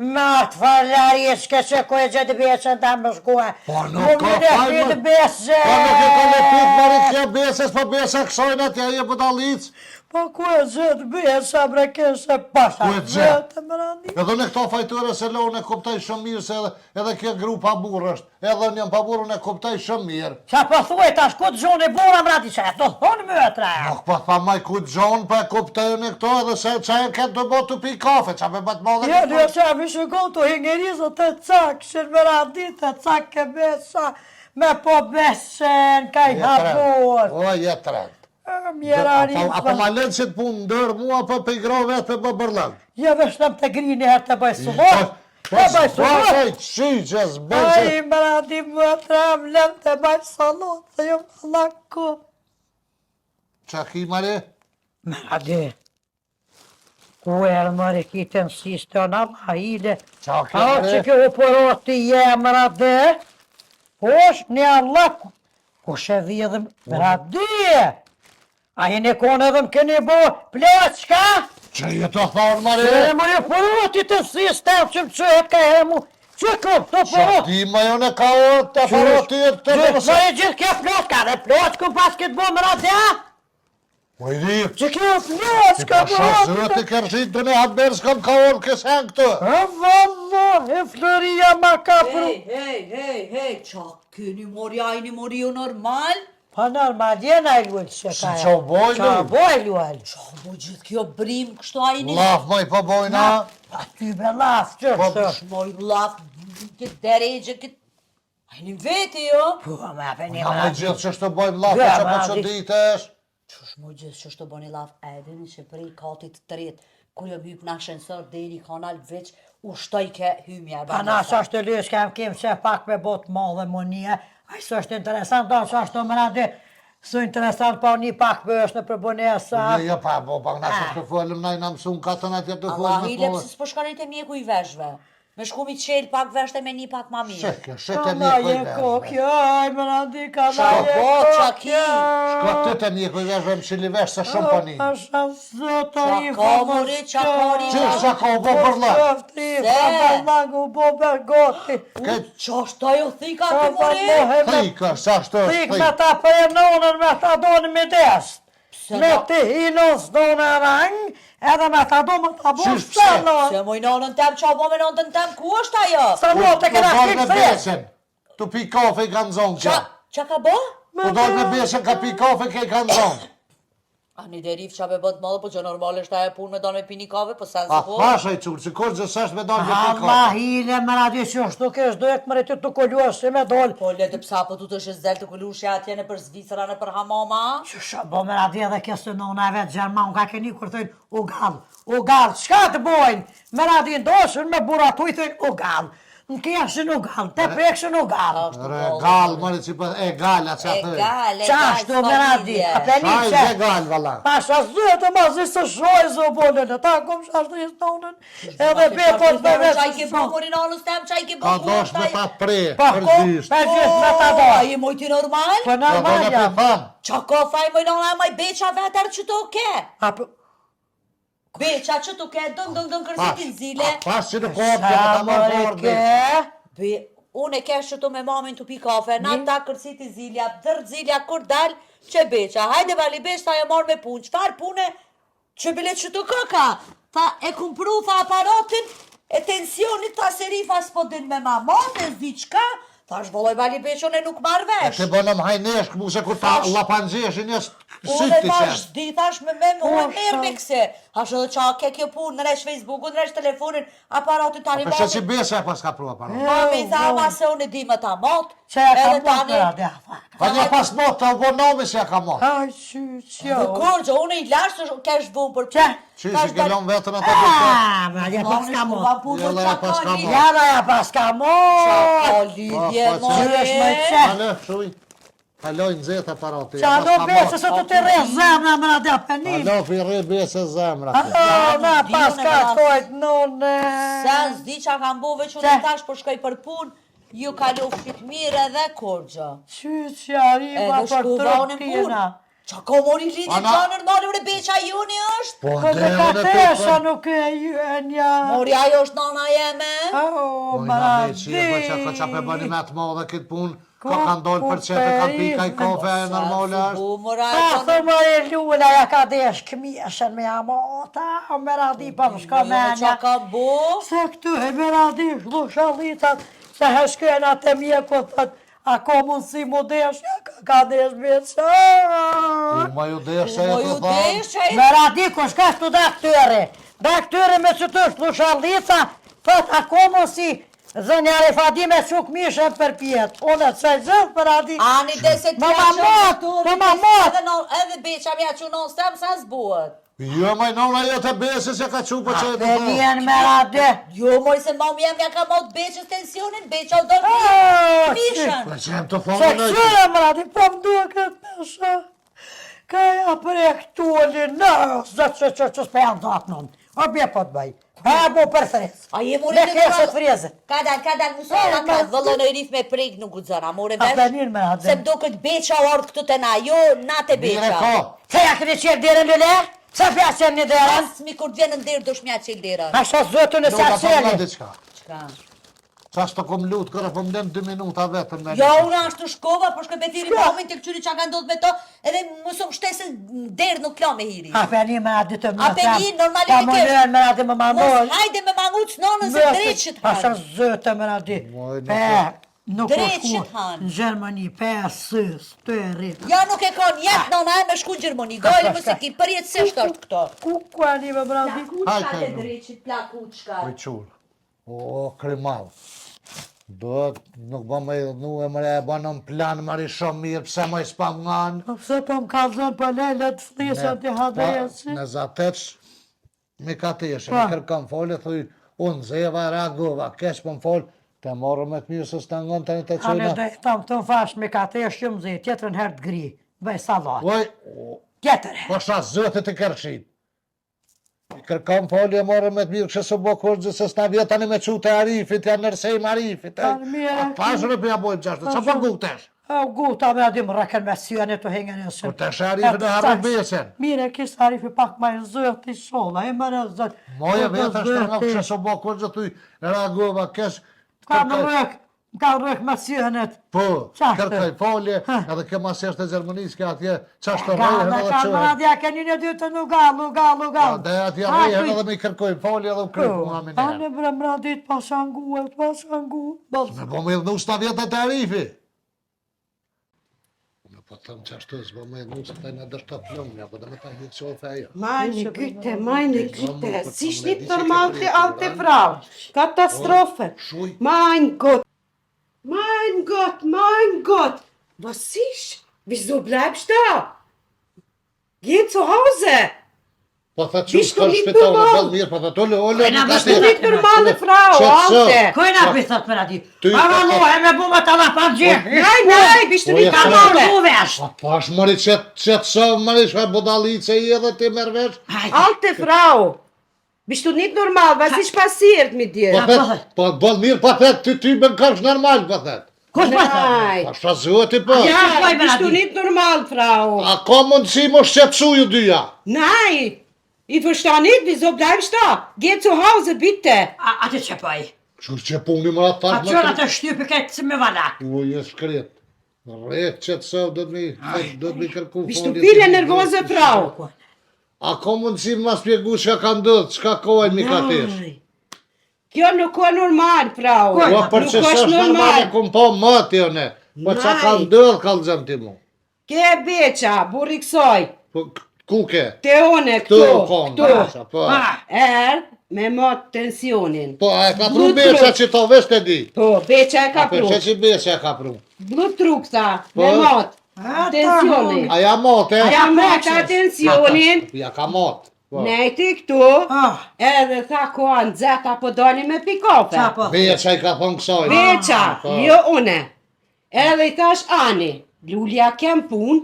me atë farlarishke që ku e gjithë besën ta më shkua. Po nuk ka faj më, po nuk e ka lepit mori kjo besës, po besa kësajnë atje, je budallicë. Po ku e gjithë besa, bre kështë pasha, Ku e gjithë? më randi. Edhe në këto fajtore se lone kuptoj shumë mirë se edhe, edhe kjo gru pa burrë është. Edhe unë jam pa burrë, unë e kuptoj shumë mirë. Qa po thuaj tash ku të gjoni burra mrati që e të thonë më tra. Nuk po tha maj ku të gjonë, po e kuptoj unë këto edhe se qa e këtë të bo të pi kafe, qa me bëtë madhe Jo, jo, që a mishe go të hingerizë të cak, shën me randi të cak ke besa, me po besën, ka i hapur. O, je trend. Mjera Apo, apo ma lënë që të punë ndër mua, po për i gro vetë për bë bërlëng. Jo, vesh të grini herë të bëj sullot, Po, të bëj sullot. s'bëj qyqe, s'bëj se... Ai, më randi më tram, lëm të bëj sullot, dhe jo më laku. Qa ki, mare? Më randi, ku erë më rekitën si stën Allah, ile. Qa ki, A, mare? që kjo u poroti je, më randi, Posh një Allah, kush e vjedhëm, më randi. A jeni konë edhe më keni bo pleqka? Që je të thonë, mare? E më një poroti të sistem që më qëhet ka e mu, që kom, të Qa porot. di më jo në ka orë të poroti e të Gjithë, të më e gjithë kjo plotka, dhe plotkën pas këtë bo më randi, a? Po i di, Që kjo plotka, ti pasha po zëti kërshit të në haber s'kam ka orë kësen këtë. E valla, e Floria ma ka pru. Hej, hej, hej, hej, qa keni mori, a jeni mori ju normal? Pa normal, jena e luel që Si ka e. qa u boj, Qa lu? boj luel? Qa bo gjithë kjo brim kështu a jeni? Laf moj po bojna. Pa ty be laf, që Po, është? Moj laf, këtë derexhe, këtë... A jeni në veti, jo? Po, ma pe një Na më gjithë që shtë bojmë laf, Ja, që po ma, që di- ditesh. Qysh mo gjithë që shtë bëni laf, a edhe në Shqipëri katit të tretë, kur jam hyp në ashensor deri kanal veç, u shtoj ke hymja e Pa na sa është të lësh, kem kem se pak me botë madhe monia, ai s'është interesant, do sa është më randi, s'është interesant pa një pak bësh në përbonesa. Jo, jo, pa, po, pa, na që të folëm, na i na mësun katën atje të Allah folëm. ile, pse s'po shkoni te mjeku i veshve? Me shku mi qel pak veshte me një pak ma mirë. Shë, kjo, shë të Ka mjeku i je kokë, veshve. aj, më randi, ka Qa je po, qa ki? Shko ty të mjeku i veshve, më qili vesh se shumë po një. Pasha zota Qa i ka, more, qa ka, ri? Qysh qa ka u bo bërllak? Qofti, Se? fa bërllak, u bo bërgoti. Këtë Qa është ajo thika Qa ti more? vallahi me thikë, sa është është Thik me thikë. ta për nonën, me ta donë me dest. Pse Me na- të hinon s'donë rang, edhe me ta do me ta bo Qysh pse? sëllon. Se moj nanën tem, qa bo me nanën tem, ku është ajo? Sa mo të U kena dalë fik me fres. besën, tu pi kafe i kanë zonë kjo. Qa, qa ka bo? U dalë me besën, ka pi kafe, ke i kanë zonë. A një derif qa be bët madhe, po që normal është ajo punë me donë me pini kafe, po sen A s'po. thash ai çur, që kur gjë s'është me dalë me pi kafe. Allah hile më radi që është nuk është dojek më rëti të koluar si me dol. Po le të psa po tu të është zel të kulushja atje në për Zvicra, në për hamama. Që shë bo më radi edhe kjo se nona e vetë Gjerman, ka keni kur thojnë u gall, u gall, çka të bojnë? Më radi ndoshën me buratuj thojnë u gall. Në kjeshën u gall, të prekshën u gall. Regal, mëre që po e gal, a qa thëjnë. Egal, egal, Qashtu s'ka më radi, lidhje. a Ai penishe. e gal, valla. Pasha zëtë ma zi së shoj zë bolën, ta kom shashtë i stonën, edhe be po të me vetë Qa i ke bo mori nanës tem, qa i ke bo Ka ku dosh është me ai? ta pre, Pa, ko, përgjysht. pa gjysht me ta do. A je moj ti normal? Po Ka do normal me jam. pe tham. Qa ka faj moj nana moj beqa vetër që të ke? A po, Beqa që të ke, dëng dëng dëng kërsitin zile. A pas që në kohë, që ta sa marrë more orë ke? besën. Be, unë e kesh që të me mamin të pi kafe, na ta kërsiti zilja, dërë zilja, kur dal, që beqa, hajde vali beq, tha e marrë me punë, qëfar pune, që bile që të këka, tha e kum pru, tha aparatin, e tensionit, tha serifa s'po din me ma mate, s'di qka, thash vëlloj vali beq, unë e nuk marr E vesh. të bënëm hajnesh, këmu se kur ta Thash- lapanxheshin një Unë sytë ti thash, qesh. di, thash me me me merr Po, me këse. Thash edhe qa ke kjo punë, nresh Facebookun, nresh telefonin, aparatin tani Për mami. që besa e pas ka prua para. Mami tha, ama se unë e di më ta mot. Që ja ka edhe mot tani- më radi, a fa. Pa një pas mot, të u bo nomi se ja ka mot. Aj, qy, qyo. Dhe kur që unë i lashtë është kesh vunë për Qe? punë. Qysh Thash, i ke dal- lënë vetën atë për Ah, ma ja pas ka mot. Jo, la, ja pas ka mot. Ja, la, ja pas ka Qa mot. ka lidhje, Po, po, more. Qysh është më qe? Alo, shuj. Kaloj nxehtë aparati. Qa do besë se të të rreh zemra më radi, a penin. Alo, fi rre besë zemra. Ah, na Di pas unë ka me kojt none. Se s'di qa kam bo, veç unë Qe? i thash po shkoj për punë. Ju kalofshit mirë edhe kurgjo. Qyqja, riva Edhe për shkova unë në punë. truptina. Qa ka mori lidhje Ana- qa normale ure beqa joni është? Po, Po dhe dhe ka unë e tesha të nuk e ju e një. Mori ajo është nana jeme. O, Po, mara ina beqi, e bëqa ka qa pe bëni me atë madhe këtë punë, ka kanë dalë për qefe, kanë pika i kafe, e normale është. Bu, mora, A, thë më e lula, ja ka desh këmishën me amota, o me radi pa më shko menja. Qa ka bu? Se këtu e me radi shllushallitat, se heshkën atë mjeku, thot, a ka mundësi mu desh, ja ka, ka desh beqa. Ku ma ju desh, se Po e ju të thamë. desh, ai Me radi ku shka këtu daktyri, daktyri me që të shllushallica, thot, a ka mundësi, zënja Refadi me quk mishën për pjetë, unë e qaj gjithë për radi. Ani dhe se Ma ma mot, ma ma mot. Edhe, no, edhe beqa mja që non sem sa s'buhet. Jo, maj nona jo të besës e ka qu po që e të Pe thamë. vjen me radi. Jo, moj se mami jem ja ka mot beqës tensionin, beqa u do Ah, mishën. Po që jem të Se thonë në këqyre më radi, po më duket me shë. Ka ja prek toli, në, zë që që që s'pe janë zatë nën. O bje po të bëj. Ha, bo për frezë. A je mori Me të kesët frezët. Ka dal, ka dal, musa E, ka ma- vëllon e rif me prek nuk guxon, a more A vesh? penin me atë. Se më duket beqa u ardh këtu te na, jo na te Mire beqa. ka. Se ja këni qelë derën lule? Pse pja qelë një derën? As mi kur të vjen në derë do shmja qel derën. A shë zëtën e Luta, s'ja po më qeli. diçka. Çka? Qa s'të kom lutë, kërë po më lënë 2 minuta vetëm me Jo, një. unë ashtu shkova, po shkoj me thirri mamin tek qyri çka ka ndodhur me to, edhe mos u shtese në derë nuk la me hiri. A penin me radi të më A penin, normalisht Ta e më kesh. lënë me radi më ma Mos mol. hajde me manguc nonën se dreqit A shë han. zëtë me radi. Moj, nuk Pe, nuk u Dreqit shku han. në Gjermani, pe, sës, të e rritë. Ja nuk e ka njet nona e me shku në Gjermani. Gajle mos e ki përjetësisht është këto. Ku ku ani me brandi? Hajde, e nu. dreqit, plakuçka. Po i qurë. O, krimal. Do nuk bë më idhnu e mëre e bën në plan mëri shumë mirë, pse më i s'pa ngan. Po pse po më ka zënë për lele të flisën të hadesi? Po, Në zateq, mi ka teshe, Po. mi kërkon fole, thuj, unë zeva, reagova, keq po më fol, të morë me të mirë se s'të ngon të një të Ane qojna. do i tham të më fash me ka tesh që më zi, tjetërën herë të gri, bëj sallat. Oj, o, Tjetër herë. po sha zëtë të kërshit. Mi kërkon fole e morë me të mirë, kështë së bo kurgjë, se s'na vjet tani me qu të Arifit, janë nërsej Arifit. e. Tani mirë, A pashën e për ja bojmë qashtë, qa po gutesh? A u guta me adim rrëkën me syane të hengën e synë. Kur të shë Arifin e harrë besën. Mire, kishë Arifi pak ma i zëtë i sholla, e mërë zëtë. Moje vetë është nga kështë së bo kurgjë, thuj, reagova, keq. Ka më kërkoj- rrëk, më ka rrëk me synet. Po, Qashtë? kërkoj folje, Ha. edhe kjo masi është e Gjermanisë, kjo atje, qashtë Ga, rrehen me edhe ka qëhen. më radja, keni një dy të nuk gallu, gallu, gallu. Dhe atje rrehen edhe me i kërkoj folje edhe u kryp puna me Ane njerë. bre mradit pas angu, e pas angu. Bos. Me bo me idhnu s'ta vjetë të Arifi. Unë po të them qashtu, s'bo me idhnu se të në dështa plumja, po dhe me ta hiq qofe ajo. Meine Güte, meine Güte, po sie ist nicht normal, die alte Frau. Katastrophe. Shuj. Mein Gott. Mein Gott, mein Gott. Was ist? Wieso bleibst du da? Geh zu Hause. Po tha që Bist du s'ka nicht shpitale, normal? bëll mirë, po tha tole, ole, Ena, nuk bist Bist du ati. nicht normale Frau, Qetëso. alte? Kojna pi thot me radi? Ty- Ma vallohe me bu me të la pa gjithë. Nein, nein, bist du Oh, nicht ja, Ka normale? marrë vesh. Po pash mëri qetë, qetëso, mëri shka budallice i edhe ti merr vesh. Hajde. Alte Frau. Bist du nicht normal? Was ist passiert mit dir? Po thet, po bëll mirë, po thet, ty ty më kësh normal, po thet. Kush po thot? Nein. Pa sha zoti po. Ja, Ja, poj me bist du radi. nicht normal, Frau? A ka mundësi mos shqetësu ju dyja? Nein, ich verstehe nicht, wieso bleibst du da? Geh zu Hause, bitte. A, atë që poj? Qysh që puni më atë A thash qëra të shtypi këtë si me valak. U je shkret. Rreth qetëso, do të mi do të mi kërku Bist du folje, viele si mi nervöse Frau? A ka mundësi ma spjegu çka ka ndodh, çka ka ai mi ka tesh? Nein. Kjo nuk ka normal, Frau. Po për Nuk që është s'është normale, normal. kum po më ti one. Po çka ka Nein. ndodh kallzëm ti mu. Ke beqa, burri kësaj, Po k- ku ke? te one, Këtu këtu, u kon, këtu. Beqa, po. Er, me mot tensionin. Po a e ka pru Blutdruck. Beqa që to vesh të di. Po, beqa e ka A po pru. që që Beqa e ka pru. Blutdruck, tha, Po. me mot. A, ta Tensionin. A ja mot, e? Ja mot tensionin. Ja ka mot. Po. Nejti këtu, Ah. edhe tha koha nxehtë apo doli me pi kafe. Qa po? Beqa i ka thonë kësaj. Beqa, Po. jo une. Edhe i thash Ani, Lulja kem punë,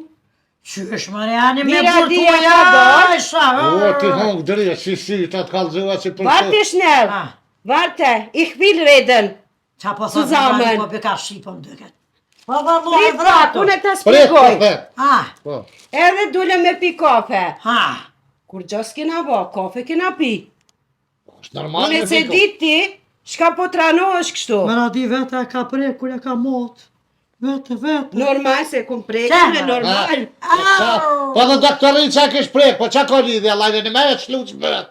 Qysh më rejani me Mira burë dia tuja, ka dorë. aj, sa, O, ti hongë drejt, si si, ta të kallzova si për Warte schnell. Ah. Warte, ich will reden. Qa po thot Suzanën. Meradi, po bëka shi po më duket. Po vallahi Prit pak, vratu. unë ta Prit, po shpjegoj. the. Ha, Po. Edhe dule me pi kafe. ha. Kur gjo s'kena bo, kafe kena pi. Është normal. Unë me se pi di ti, shka po tranohesh kështu. Meradi vetë e ka prek kur e ka mot. Vetë, vetë. Normal se kum prek, Qa? unë normal. Qa? Po dhe doktorin qa kish prek, po qa ka lidhje, lajnë një me e qlu që bëhet.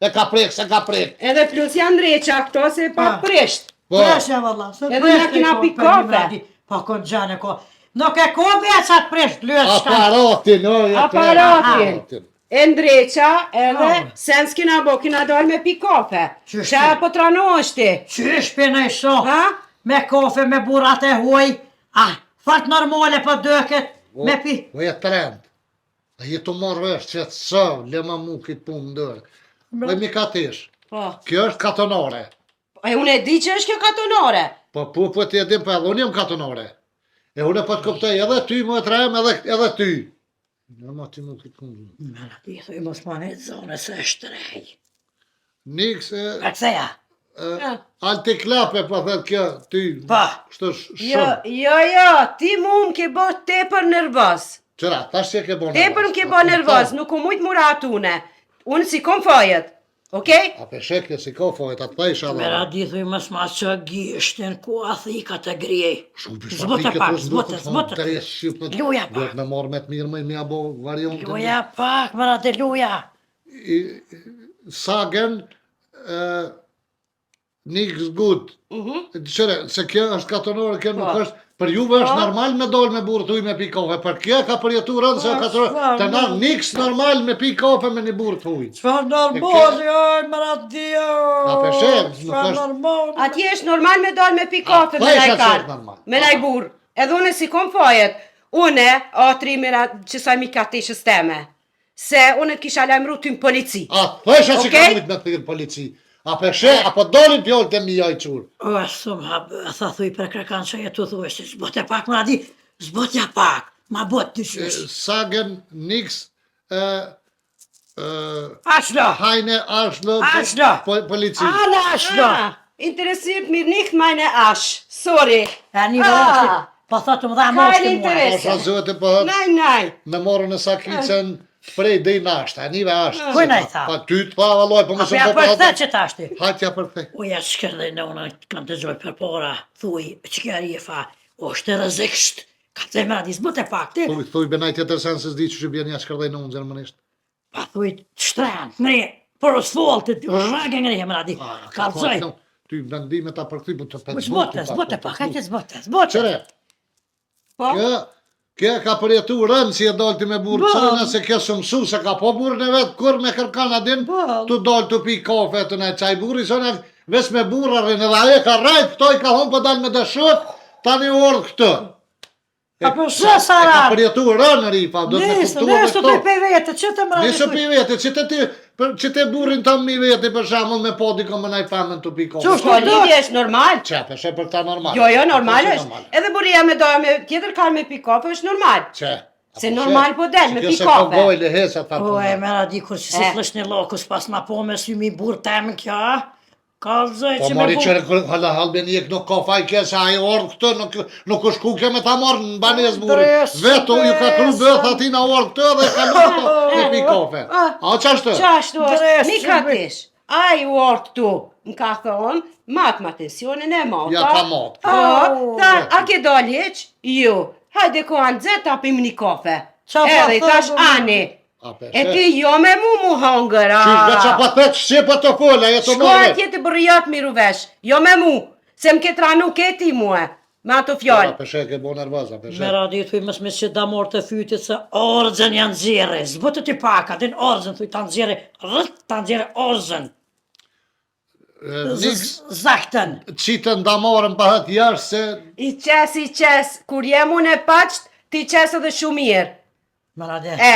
E ka prek, se ka prek. Edhe plus janë ndreqa këto se pa Ah. prisht. Po, Preshja valla, se Edhe presh na kena e pi ko, për kafe. një Meradi. Po kon gjane ko. Nuk e ko be qa të presh lësh shka. aparatin, o, e prek. Aparatin. E ndreqa edhe Ah. sen s'kena bo, kena dalë me pi kafe. Qysh Qa ti? po tranohesh ti? Qysh pe në shoh? Ha? Me kafe, me burrat e huaj. Ah, fort normale po duket. Me pi. Po je trend. A je të marrë vesh që të së, le ma mu këtë punë ndërë. Dhe mi katish. Po. Kjo është katonore. E unë e di që është kjo katonore. Po po po ti e din po edhe unë jam katonore. E unë po të kuptoj edhe ty më të rem edhe edhe ty. Në ma ti më këtë punë. Meradi, thuj mos ma ne zonë se është rej. Niks e, A ktheja? e altiklape po thet kjo ty. Po. Kështu është Jo, shumë. jo, jo, ti mu më ke bo tepër nervoz. Qëra, tash që e ke bo nervoz. Tepër më ke bo nervoz, nuk u mujt mura atune. Unë si kom fajet, okej? A pe shek si ka fojet, atë thejsh edhe. Meradi, thuj mos ma që gishtin, ku a thika të grijej. Shumë për Zbote pak, zbote, zbote. Luja pak. Duhet me marrë me të mirë më me abo variantin. Luja pak, Meradi, luja. I- Sagen, e, Nix good. Mhm. Qëre, se kjo është katonore, kjo nuk Po. është, për juve është Po. normal me dol me burrë tuj me pi kafe, për kjo ka përjetu rëndë se Po, katonore, çfarë, të na no. niks normal me pi kafe me një burrë tuj. Çfarë normale, oj, Meradi, oj. A pe sheh, nuk Çfarë është- normale. Atje është normal me dalë me pi kafe A, me thejsh naj atë që kar, është normal. me naj burr. Edhe unë si kom fajet. Une, o tri mira që saj mi katishës teme. Se unë të kisha lajmëru ty në polici. A thësha që ka Okej. mujt me thirë polici. A pe sheh, apo dolin pjolë të mi jaj qurë. O, sum ha, tha thuj për kërkan që jetu thuj, si zbote pak, Meradi, zbotja pak, ma bot të qysh. Sagen, niks, e, e, Ashlo, hajne, ashlo, Ashlo. po, polici. ala ashlo. Ah, interesiert mir nicht meine Asch. Sorry. E një Ah. rasti, po thotë më dha Ka moshtë një mua. interes. Osha zote po thot, Nein, nein. me morën e sakicën prej dej nashta, e nive ashtë. Kujna i tha? Pa ty të tha vallaj, po A më po së ja po për po the që tashti. Hajt ja për the. U ja shkërdhe në unë kam të gjoj për pora, thuj, që kja rifa, o është e rëzikshtë, ka të Meradi, zbote pak ti, Thuj, thuj benaj tjetër sen se s'di që që bjen ja shkërdhej në unë gjermanisht. pa thuj, të shtren, ngre, por o sfoll, të rragë ngre, Meradi, ka fal, zoj, no, Ty vendime ta përkthy, po të po zbote, zbote pak, hajde zbote, zbote. Qëre, Po? kjo, kjo ka përjetu rëndë si e dalë ti me burrë Bo. cona, se kjo së mësu, se ka po burrën e vetë, kur me kërkan a din, Bo. tu dalë tu pi kafe, të në çaj burri, sona, ves me burra rrinë, edhe ajo ka rajt këto, i ka thonë po dalë me dëshot, tani u ordh këtë. A po sa- së Sara? E ka përjetu rënë ripa, do të me Nisë, kuptu edhe nisë këto. të pe vete, që të Meradi Nisë pi vete, që të ti, për, që të burrin të mi vete, për shembull me po dikon me naj femën të pi kafe. Qështë? Po lidhje është normal. Qe, për për ta normal. Jo, jo, normal Po, është. Edhe burria me doja me tjetër kanë me pi kafe është normal. Qe. Se normal po del me pi pi kafe. kafe. Se ka gojle hesa ta Po e Meradi, kur që si E. flesh një lokus, pas ma po me sy mi burr temë kjo, a? Ka zoj Po që me mori bu. qërë kërë, hala halben jek nuk ka faj ke se ai ordh këtë, nuk, nuk është ku ke me ta marrë në banesë burri. Dres, Vetë ju ka kru dres. bëth aty na ordh këtë dhe ka lutë me pi kafe. Ah. A ç'është? Qashtu është, Dres, mi që ka bëj. tish. Ai u orë këtu, më ka thonë, mat ma tensionin e mata. Ja ka mat. Po, tha, a ke dalë hiq? Jo. Hajde ko anë xhet, ta pim një kafe. Qa po Edhe i thë, thash bo, mi? ani. A pe E sheh? ti jo me mu mu hongër, a. Qysh veç apo thet shqip po të fola, je të Shko marrë. atje të bërrijat miru vesh, jo me mu, se më ke tranu ke ti mue, me ato A fjalë. pe sheh ke bo nervoz, a pe sheh. Meradi, thuj mos me që damor të fytit se orëzën janë nxjerrë. Zbotë ti pak, atin orëzën, thuj ta nxjerrë, rrët ta nxjerrë orëzën. E, Niks Zaktën. qitën damorën pa hët jashtë se I qes, i qes, kur jem unë e paqt, ti qes edhe shumë mirë. Meradi, E,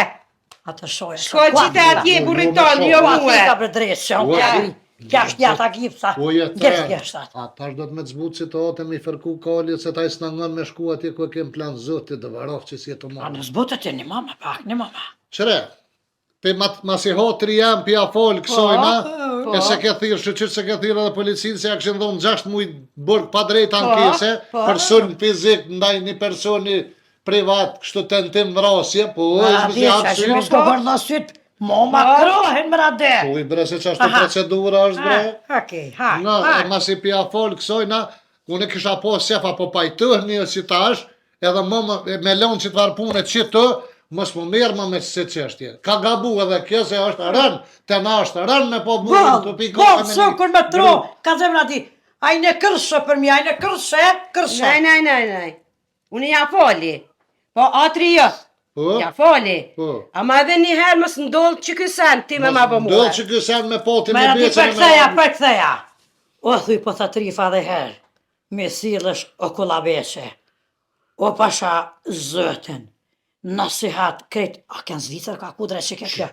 atë shoja. shko qite atje Mu, burrit mu me tonë, shoh. jo Ua, mue. thika për drejt, që Ua, ja, thi. Kjash jata gipsa. Po je Gjesh tre. gjesh atë. A tash do të me të zbutë si të ote me i fërku kalje se taj s'na ngon me shku atje ku e kem plan zotit dhe varof që si e të A marrë. në zbotë ti një mama pak, një mama. Qëre? Ti ma, ma si hotri jam pja fol kësojna, po. e se ke thirrë, shyqyr se ke thirrë edhe policinë, se ja kishin dhonë 6 muj burg pa drejt ankese, po. për sulm fizik ndaj një personi privat, kështu tentim vrasje, po, Ma është di, si që hapësirë. është s'ko bërë në syt, mo ma krohen më rade. Po i bre se çashtu Aha. procedura është bre. Okej, ha, Na, ha. e masi pja fol kësojna, unë e kisha po sefa po pajtohni o si tash, edhe më, më me lonë që të farë punë që të, mos më merr më me se çështje. Ka gabu edhe kjo se është rën, te na është rën me po burrin Boll, të pi boll, me një sukur me tro, gru. ka zemra di. Ai në kërse për mi, ai në kërse, kërse. Nej, nej, nej, nej. Unë ja foli. Po atri jo. Po, Ja foli. po. Ama edhe një herë mos ndodh që ky sen ti me ma bë mua. Ndodh që ky sen me potin Me me radi becën për e me... ktheja, për ktheja. O thuj po tha trifa dhe herë, me sillesh o kullabeqe. O pasha zëtën, nasihat krejt, a kanë Zvicër ka kudre që ke kjo?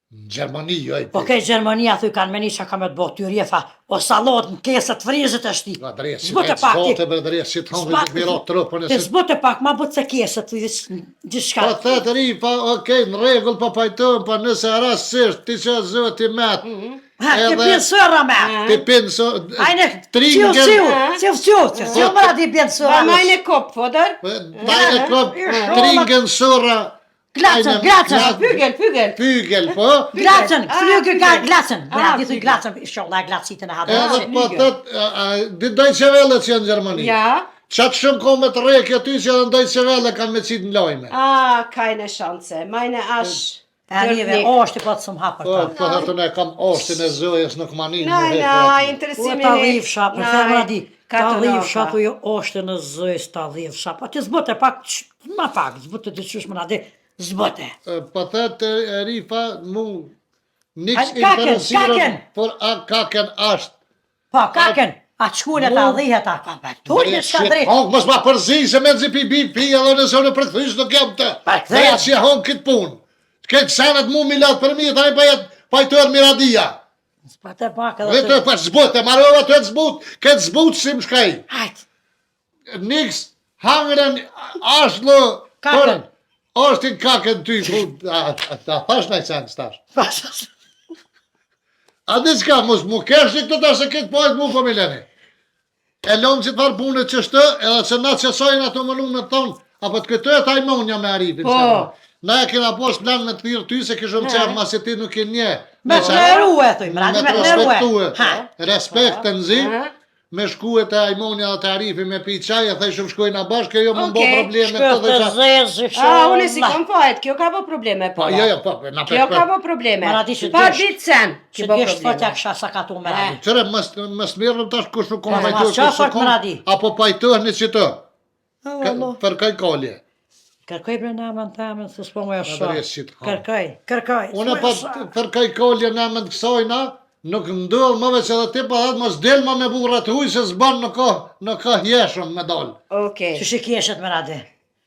Në Gjermani, jo i Po kejt Gjermania thuj kanë meni që ka me të bo ty rjefa, o sallot në kesët frizët e shti. Nga dre, si Zbote të pak ti. zbote bre dre, si të hongri Zbat- të miro trupën e Te si... zbote pak, ma bëtë se kesët, thuj gjithçka. Po thët ri, pa okej, në rregull, po pajtohem, po nëse rastësisht ti që zoti met, Ha, ti edhe- pin sërra me. ti pin so Ajne, ciu, trinken, ciu, ciu, ciu, ciu, ciu, më radi pin sërra. Ba meine Kopf, oder? Dajne klop, Isholla. trinken surra. Glacën, ajne, glacën. gla- Flügel, flügel. Pygel, po. Glacën, Ah, flygë ga, flygel. glacën. Ah, Më radi thuj flygel. glacën, isholla glacitën e Edhe hadrë. po thët, a- a, di Deutsche Welle që janë në Gjermani. Ja. Qatë shumë ka me të rekje ty që edhe në Deutsche Welle kanë me qitë në lajme. Ah, keine Chance. Meine Asch. E neve, o është i po të sëm hapër Po, ta. po thëtë unë e kam oshtin e zojës nuk ma nin. Nein, mu hek nein, aty. interessimi O ta dhivsha, për them radi, ta dhivsha Katoraka. thuj oshtë në zëjs, ta dhivsha. Po ti zbote pak, q- ma pak, zbote të qysh më radi, zbote. E, Po thëtë e Rifa, mu, niks A, kaken, interesirën, kaken. por a kaken ashtë. Po, kaken, a qkune ta dhihet, a ka, pa, tulli s'ka drejt. Hong, mos ma përzi, se me zi pi bi pi, edhe nëse unë përkthysh nuk jam të. Pa, ktheja. Dhe që hong këtë punë. Këtë senet mu milat për mi, tani pa jetë pajtuar miradia. Zbote pak edhe Dhe të pa zbut, e marova të zbut, këtë zbut si më shkaj. Hajt, Niks, hangren, ashlo, Kaken. Është i kaken ty, ku, a, a, a, thash në sen, tash. pasas. A di çka, mos mu kesh këtë tash se këtë pojt mu po mileni. E lonë që të farë punë që shtë, edhe se na që sojnë ato më lumë me thonë, apo të këto e tajmonja me Arifin. Po. se po. Na e kena pos plan me të thirë ty se kishëm qef ma se ti nuk e nje. Me të nderue, thuj, më radi Me me të të nderue. respektue. Ha. Respekt të nzi, Ha. me shkue të Ajmonja dhe të Arifi me pi çaj, e thejshëm shkojna bashkë, e jo më mbo Okej. probleme Shkë këto dhe të qa. zezi, Ah, unë si kam fajet, kjo ka bo probleme Po, po. jo, jo, po, na Kjo ka bo probleme. Ma radi që Pa djesht- ditë sen, Që që bo djesht fotja probleme. kisha sakatu me radi. Qëre, mos mos mirrëm tash kush nuk Po, kom mas pajtuar, qa kush nuk fort kom, më radi? apo pajtoheni që të. Oh, Për kaj kolje. Kërkoj bre në emën temën, se s'po më e A shoh. bre, si të ha. Kërkoj, kërkoj. Unë s'po pa e shoh. për kaj kolje në emën të kësajna, nuk ndodh më veç edhe ti pa dhe mos del më me burrat huj se s'ban në kohë, në kohë jeshëm me dal. Okej. Qysh i keshet me radi?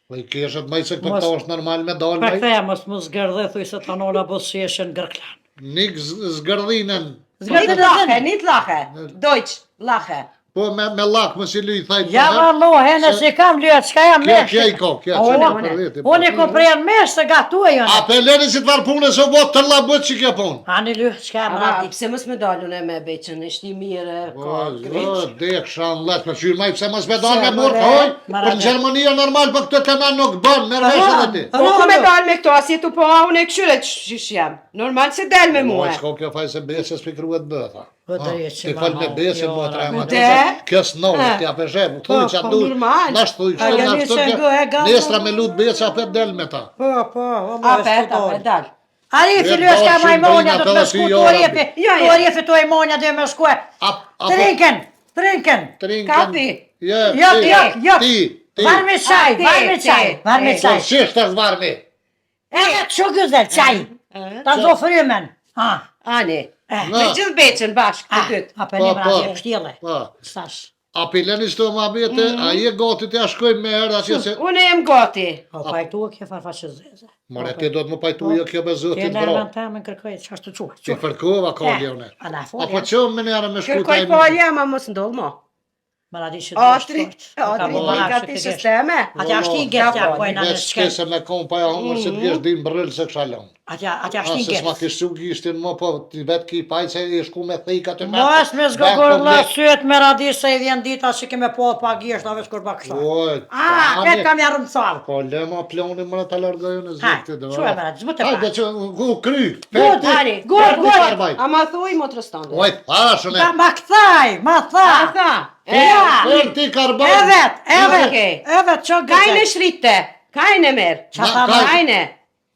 Po i keshët më se për Mos- këto është normal me dal. Për maj. ktheja mos mos zgërdhe, thuj se ta nola bo si eshen gërklan. Nik z- zgërdhinen. Nit Zgërdhe lache, nit lache. Deutsch, lache. Po me me llak mos i lyj thajt. Ja vallo, hene si kam lyet, çka jam Kjo mesh. kjo i ka, kjo O, që unë- për veti. po. Unë e kom prejan mesh të gatuaj unë. A pe lëni si të farë punë se u bo të lla bëtë që kjo punë. Ani ly, çka jam Ama radi. pse mos me dalun e me beqën, është i mirë, Po, ka o, greq. dek, shan let, për qyrë maj, pse mos me dalë Pse, me burë more? thoj, Mara për në de. Gjermani e normal, për këtë të na nuk bën, merr vesh edhe ti. Po ku me dal me këto, as jetu po a unë e këshyre qysh jam. Normal se del me Po, mua. çka kjo faj se besë s'pikruhet bëtha. Po, drejt që Ti ma fal me hau, besën, jo, po ra. tre ma De? Kjo s'nohet, Eh. ti apo sheh, thuj Po, ç'a po, duhet. normal. Na thuj A, kështu, na ja kështu. nisë kjo- ngë, e gallë, Nesra me lut besë apet del me ta. Po, po, o më Apet, apet dal. Arifi E, ly s'ka dalë, majmonja, do të shumë me shku drejnë tu atë Arifi. Jo, Tu jo. Arifi tu Ajmonja do me shku. A- apo- Trinken, trinken. Trinken. Kapi. Je, Jok, ti, jok, jok. Ti, ti. Var me çaj, A, te, var me çaj, te, var me te. Po, çaj. si është është varmi? Edhe kështu güzel çaj. Ta zo frymen. Ha. Ani. Eh. Me gjithë beqën bashkë, të dytë. A Po, për një po. mradi pështjelle. Po. Sash. A pileni çto muhabete, a je gati t'ja shkojmë me herë atje se Unë jam gati. Po pajtua kjo farfaqe zeze. More ti do të më pajtu jo kjo me Ti zotin në vro. emën temën kërkoj çashtu quhet. Ti fërkova kolje unë. A na folja. Apo që më njerë me shku Kërkoj taj falje, ama mos ndodh mo. Më di që Atri, atri, ka ti sisteme. Atja është i gjet ja po na në shkel. Se me kon pa ja hongër se të kesh din brël se kisha lënë. Atja, atja është i gjet. Se s'ma kish çu gishtin më po ti vet ki paj se i shku me thik aty me. Mos me zgogor la syet me radi se i vjen dita që keme po pa gisht a veç kur pa kështu. Ah, vet kam ja rrëmcal. Po le ma ploni më ta largoj në zot të do. Çu e më radi, zbutë pa. Hajde që u kry. Good, good, good. A ma thuj motrës tënde? Oj, thashën e. Ma kthaj, ma tha. Ma tha. Ja. Per ti karbon. Evet, evet. Evet, çok Kajnë güzel. shritte, kajnë merr. Qa tha ma? Kajnë.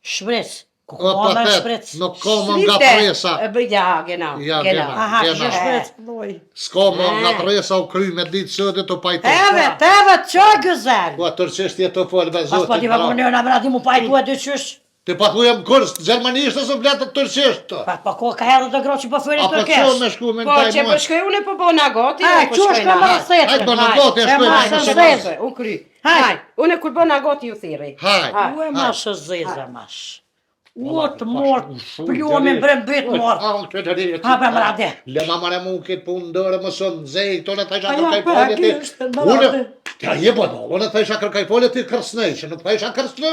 Shpric. Ku O, ka pa me thet, shpric? nuk ka më nga tresa. E bëj, ja, genau. Ja, genau. genau. Aha, Genau. kështë shpric. Loj. S'ka më nga tresa u kry me ditë sot e të pajtu. Evet, evet, çok güzel. Po turqisht je të fol me Pas po zotin. ti vë në na di mu pajtu e dy qysh. Ti pa thujem kurs gjermanisht ose flet turqisht. Pa po ko ka herë të groqë po fërin Apo turkesh. ço me shku me Po, ndaj që po shkoj unë po bona gati, A, po qysh shkoj ka na. më Hajde thetën? bona gati, e shkoj ma me së shkoj. zezë. U kry. Haj. Haj, unë kur bona gati ju thirri. Haj. U e ma së zezë mash. U të mort, plua me brembit mort. Ha, pa, mrade. Le ma marë mu këtë punë ndërë më së nxej, këto në thajsha A ja, kërkaj pa, folje ti. kishte, Unë, mrade. ja je po do, unë thajsha kërkaj folje ti kërsnej, që nuk thajsha kërsnë.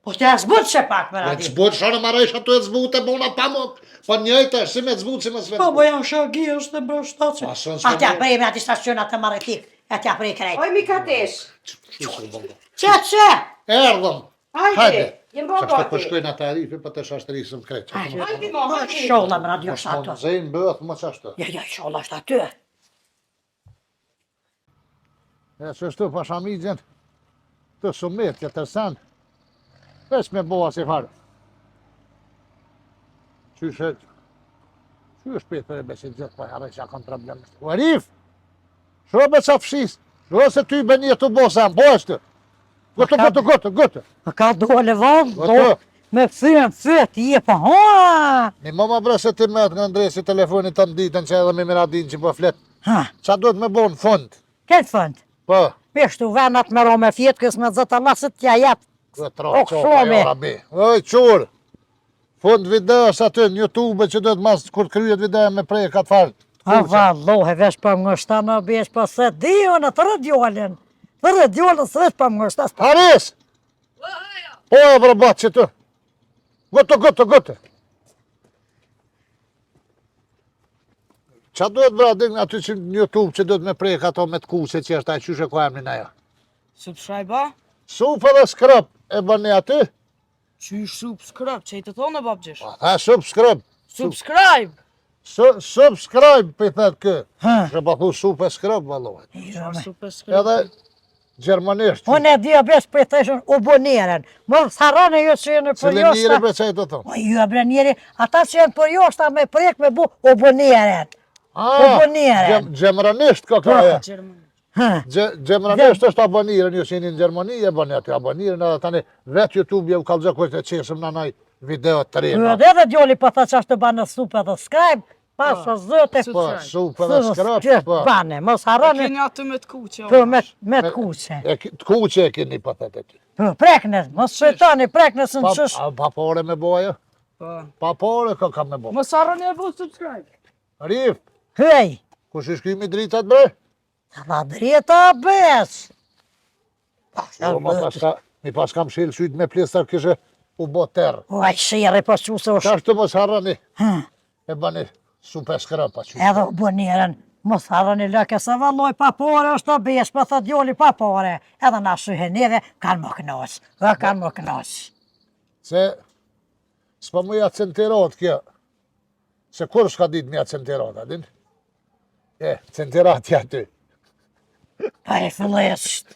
Po të zbut se pak më Me radi. të zbut shorë marrë aty e zbut e bona pamuk. Po njëjtë është, si me zbut, si me s'me Po, zbut. po jam shagi, është në brështace. Pa, son s'ka Atja me- prej me ati stacion atë marretik, atja prej krejt. Oj, mi katesh. Qe, qe? Erdhëm. Hajde, jem bo Qashtu po gati. shkojnë ata arifi, po të shashtrisëm krejt. Hajde, mo, Po, hajde. sholla më radio Mos është po ato. nxejnë bëth më qashtu. Ja, ja, sholla është aty. E qështu pasha migjen, të sumet, të tërsen, veç me boa si farë. Qysh e, qysh për e besit gjithë, po herë që kam problem. O Arif, sho be qa fshis, sho se ty be një të bo se po është. Gotë, gotë, gotë, gotë. Ma ka dole vallë, do, Gotë. me thyen, thyet, je po, ha! Një mama bre se ti me atë nga ndresi telefonit të nditën që edhe me miradin që po flet. Ha, Qa duhet me bo në fund? këtë fund. Po, Peshtu venat me ro me fjetë, kës me zëtë Allah se t'ja jep. Dhe tro, O, qopa, këshomi. jo, rabi. Oj, qurë. Fund videos aty në Youtube që duhet mas kur kryet video me prek atë farë. A vallohe, vesh pa më ngështa në besh, pa se di unë, thërë djolën. Thërë djolën, se vesh pa më ngështa. Haris! Po e bre batë që të. Gotë, gotë, gotë. Qa duhet bre aty aty që në Youtube që duhet me prek ato me të kuqe që është ai qysh e ka emrin ajo. Subscribe, a? Sup edhe skrëp e bëni aty. Qysh subscribe, që i të thonë babgjysh? Pa tha subscribe. Subscribe! Su, subscribe për i thet kë. Ha. Që pa thu sup e skrëp, vallohet. Subscribe. Edhe gjermanisht. Unë e di o besh për i thëshën u boneren. Mos harroni ju që jeni për Cile njëri joshta. bre që i të thonë. O ju e bre njeri, ata që janë për joshta me prek me bu u boneren. Ah, U boneren. Gjermanisht ka ka ajo. Gjermani. Ha. Gjermanisht është aboniren, ju që jeni në Gjermani e bëni aty aboniren, edhe tani vetë YouTube jau kallëzon kur të qesëm në naj video të re. Edhe edhe djoli po tha që është të banë sup edhe scribe, pasha zëte, Po, sup edhe skrëp, po. bane, mos E harroni keni aty me të kuqe, po me, me të kuqe. E, ki- të kuqe e keni po thet aty. Po, prekne, mos shëtoni, prekne së Pa, në qësh. a, pa pore me bo ajo? Po. Pa pore ka ka me bo. Mos harroni e bu subscribe. Rif, Hej, kush i shkymi dritat bre? ta drita bes. Pasha Jo, ma zëte. pas ka, mi pas kam shil syt me plestar kishe u bo terr. O, ai shirë, po qu se është. Tash të mos harroni, Ha, e bëni super skrëp, pa qysh. Edhe u boneren, mos harroni lëke se valloj pa pore është të besh, po thot djoli pa pore. Edhe na shyhe neve, kanë më kënaq, dhe kanë më kënaq. Se s'po më ja centirat kjo. Se kur s'ka ditë më ja centirat, a din? E, centirat ja aty. Pa e fëllesht.